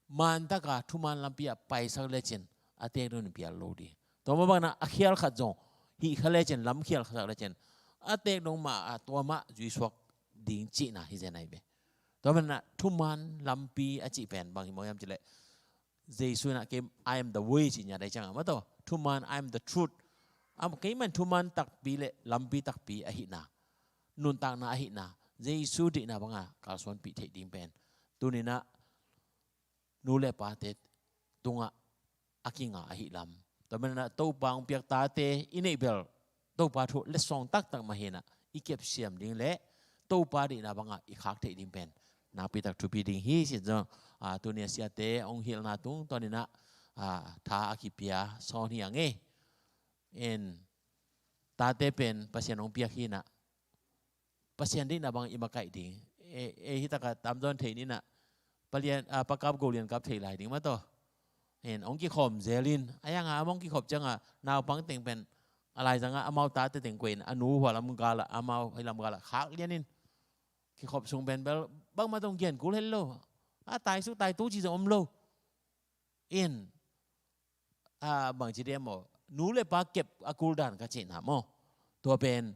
man taka thuman lampi ah paisak lecin a tek dong inah pial lo ding. Tua mah bang inah a khial khat zong hih kha lecin, lam khial kha sak lecin a tek dong mah ah tua mah zuisuak ding cihna hi zen ahi ve. Tua mah bang inah thuman lampi a cih pen bang hi mawk hiam cih leh, Jesu inah kei, "I am the way," cih ngiat ahih ciangah maw, tua thuman, "I am the truth." Am, keimah in thuman takpi le lampi takpi ahihna, nuntakna ahihna, Jesu deihna banga kalsuanpih theih ding pen tuninah nu le pate tungah a kinga ahi lam. Tua manin ah Topa hong piak tate i neih bel Topa thu letsong taktak mah hi inah, i kepsiam ding le Topa deihna bangah i khak theih ding pen nakpi tak thupi ding hi cih zong, a, tuni a siate hong hilhna tungtawn inah, a, tha a kipia sawn hi ang e. En, tate pen Pasian hong piak hi inah, Pasian deihna bang i makaih ding. E, e, hi takah tamzaw in thei ni inah, Pa Lian, a, Pa Kap Go Lian Kap thei lai ding mah tawh. En, hong kikhawm zel in, a yangah a mah hong kikhop ciangah naupang teng pen, a laizangah amau tate teng koih in a nu hua lam gal ah amau hei lam gal ah khak lian in kikhop sung pen bel bangmah zong gen kul hel lo. A taisuk taitu ci zong om lo. In a bangci dia maw, nu le pa kep a kuldan ka cihna maw, tua pen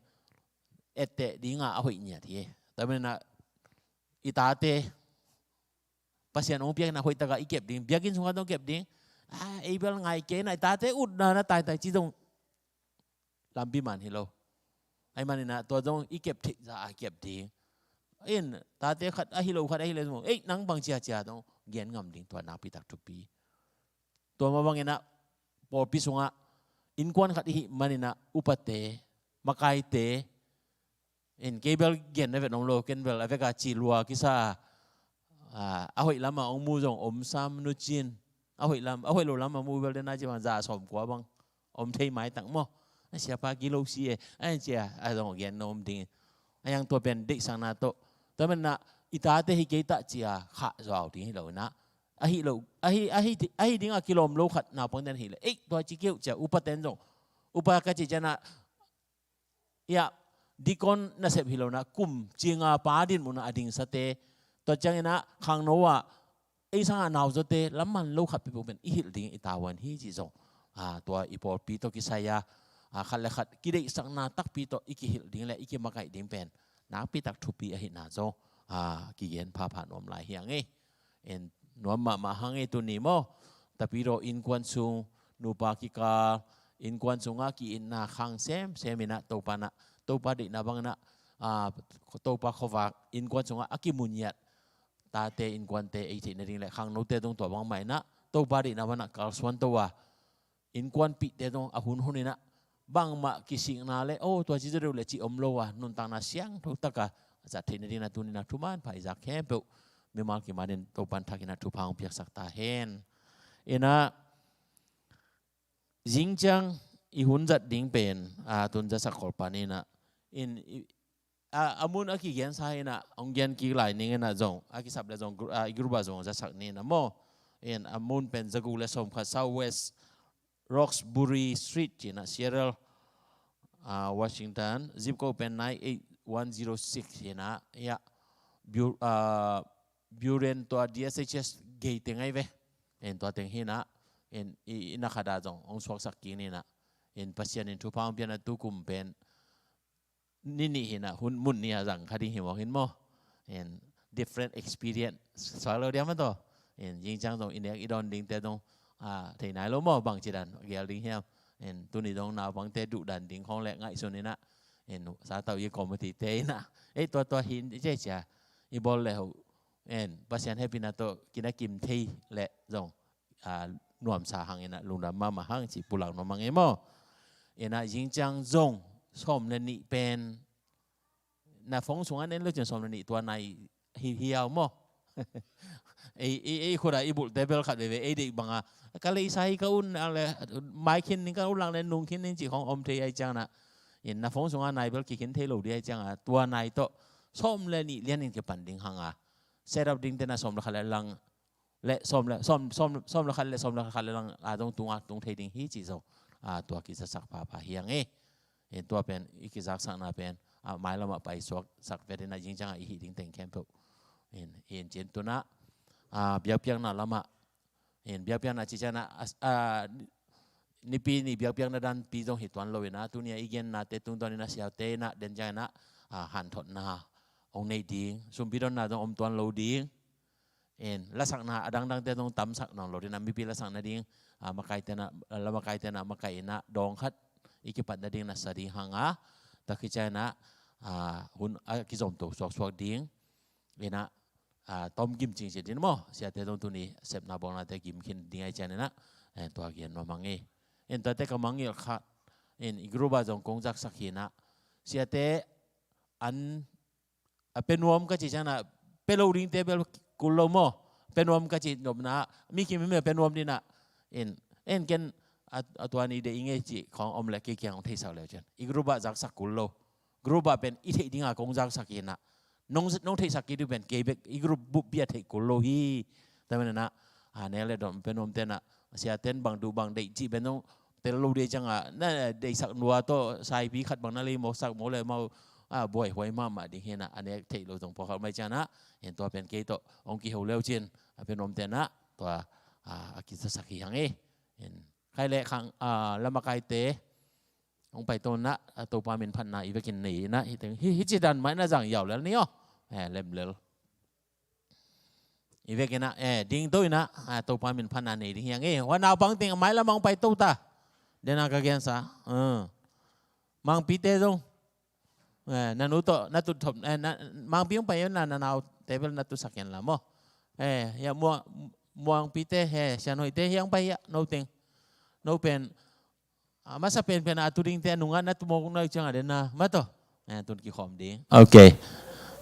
etteh dinga a hoih ngiat hi. Tua menah i tate Pasian hong piakna hoih takah i kep ding, biakinn sungah dong kep ding. A ei bel ngai kei na i tate utna na taitai ci dong lampi man hi lo. Ai maninah tua dong i kep theih za a kep ding. In tate khat ahi lo khat ahi le zong ei nang bang ciacia dong gen ngam ding tua nakpitak thupi. Tua mah banginah pawlpi sungah innkuan khat ihi maninah upate, makaite, in kei bel gen na vet om lo, ken bel a veka ci lua kisa a, a hoih lama ong mu zong om sam nucin, a hoih lam a hoih lo lama mu bel dena ci bang za sawm kua bang om thei maitak maw. A siapa kilo si e a cia a zong gen na om ding. A yang tua pen deihsakna tawh tua menah i tate hi kei tah cia khah zuau ding hi lo inah ahi lo ahi ahi ahi dinga kilawm lo khat naupang den hi le ei tua ci keuh cia upa ten zong upa ka ci cianah ia dikon nasep hi lonah kum cinga pa din munah a dingsate tua cianginah khangno ah ei sangah nauzawte lam man lo khat pipo pen i hilh ding i tavuan hi ci zong a tua i pawlpi tawh kisai a a khat le khat kideihsakna takpi tawh i kihilh ding le i kimakaih ding pen nakpitak thupi ahihna zong a kigen phapha nuam lai hi ang ei. En nuam mahmah hang ei tuni maw? Tapidaw innkuan sung nupa kikal innkuan sungah ki-itna khang semsem inah Topa nah Topa deihna banginah a Topa khuavak innkuan sungah a kimungiat tate innkuante ei theih nading le khangnote dong tua bangmah inah Topa deihna banah kalsuan to a innkuanpihte dong a hunhun inah bangmah kisikna le o tua ci zaw deuh le ci om lo a nuntakna siangtho taka a zat theih nadinah tuninah thuman pha i zak khempeuh mimal kimanin Topan thakinah thupha hong piaksak ta hen. Inah zingciang i hun zat ding pen a tun zasak kolpan inah in a, a mun a kigensa inah hong gen kik lai ning inah zong a kisap le zong gru- a, i group ah zong zasak ni inah maw? In a mun pen zaguk le sawmkhat South West Roxbury Street cinah Seattle a, Washington zip code pen nine eight one zero six cinah ia Bu- a, Buren tua D S H S gei teng ai ve. In tua teng hinah in i, i na khada zong hong suaksak kik ninah in Pasian in thupha hong pianah tukum pen ni nih hinah hun mun nia zang kha ding hi mawk hin maw? In different experience suak lo diam a taw. In zingciang zong i nek i dawn dingte dong a thei nai lo maw bang cidan gel ding hiam? In tuni dong naupangte duhdan ding khawng le ngaihsun inah in satau i committee te inah ei tua tua hin i cecia i bawl le ho. In Pasian hepina tawh kina kim thei le zong a, nuamsa hang inah lungdam mahmah hang cih pulak nuam hang e maw? Inah zingciang zong sawm le nih pen na phone sungah nen lo cin sawm le nih tua nai hi hiau maw? Ei ei ei khuda i bulhte bel khat veve ei deih banga ka leisa hi ka un a le mai khin ning ka un lang le nung khin ning cih khawng om thei ai ciangnah in na phone sungah nai bel kikhin thei lo di ai cianga tua nai tawh sawm le nih lianin kipan ding hanga set up dingte na sawm le khat le lang le sawm le sawm sawm sawm le khat le sawm le khat le lang a dong tunga tung thei ding hi cih zo a tua kizasak phapha hiang e. In tua pen i kizaksakna pen a mailamah paisuak sak vetin a zingciangah i hih ding teng khempeuh in in cin tunah a biakpiakna lamah in biakpiakna cicianah a, a nipi ni biakpiakna danpi zong hi tuan lo inah tunia i gennate tungtuan inah siaute inah den cianginah a hanthotna hong nei ding sumpi donna zong om tuan lo ding. In lasakna a dangdangte zong tamsak nawn lo dinah mipi lasak nading a makaite na la makaite na makai inah dawng khat i kipat nading nasa ding hanga takhi cianah a hun a kizomto suaksuak ding inah a tom gim cingcin din maw siate zong tuni sepna bawlnate gim khin ding ai cian inah tua gen nuam hang e. In tuate ka mangngilh khat in i group ah zong kong zaksak hinah siate an a pe nuam ka cih cianah pe lo dingte bel kul lo maw? Pe nuam ka cih nopna mi kim himia pe nuam dinah in en ken a tua ni de i ngei cih khawng om le kei kiang hong theisak leu cian i group ah zaksak kul lo. Group ah pen i theih dinga kong zaksak hinah nong nong theihsak kei dih pen kei bek i group buppi a theih kul lo hi. Tua menah a nek le dom pe nuam tenah siaten bang duh bang deih cih pen zong tel lo ding ciangah na deihsak nua tawh saipi khat bang na lei mawksak maw le mau, a, buaihuai mahmah ding hi inah, a nek theih lo zong pawlkhat mai cianah, hen tua pen kei tawh hong kiho le uh cin, a pen nuamte inah tua, a, a kizasak hi hang e. Hen khai le khang, a, lamakaite hong paito inah, a, Topa min phatna i vekin nei inah, hi teng hi, hi ci dan mah inah zang yau lel ni aw. E, lem lel. I vekin ah, eh, dingto inah, ah, Topa min phatna nei ding hi hang e. Hua naupang teng a mailam ah hong paito ta. Den a ka gensa. Eh. Mangpite zong. Eh, na nu tawh, na tut thop, eh, na, Mangpi hong pai inah, na naute bel na tutsak hen la maw. Eh, ya, Muang, Muangpite, eh, Sianhoihte hiang pai ya, no teng. No pen, a masa penpen a tu dingte a nungah na tu mawk na ciangah den na, mah tawh. Eh, tun kikhawm ding. Ok.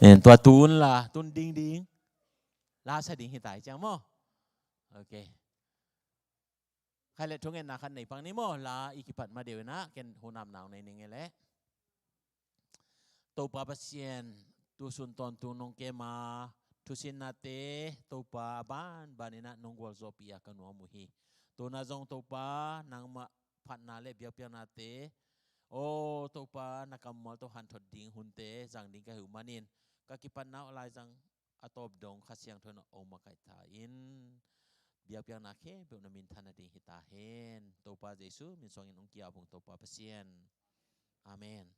Eh, tua tun la, tun ding ding. La sa ding hi ta hi ciang maw. Ok. Khai le thungetna khat nei pang ni maw, la i kipat ma deuh inah, ken hunam nau nei ning e le. Topa Pasian, tusun tawntung nong kem a, thusinnate, Topa a banban inah nong gualzawhpih a ka nuam uh hi. Tuna zong Topa, nangmah phatna le biakpiaknate, aw Topa, na kammal tawh hanthot ding hunte zang ding ka hi uh manin, ka kipatna uh laizang a tawp dong Kha Siangtho in hong makaih ta in, biakpiakna khempeuh na minthan nading hi ta hen. Topa Jesu min suangin hong ki-ap ung Topa Pasian. Amen.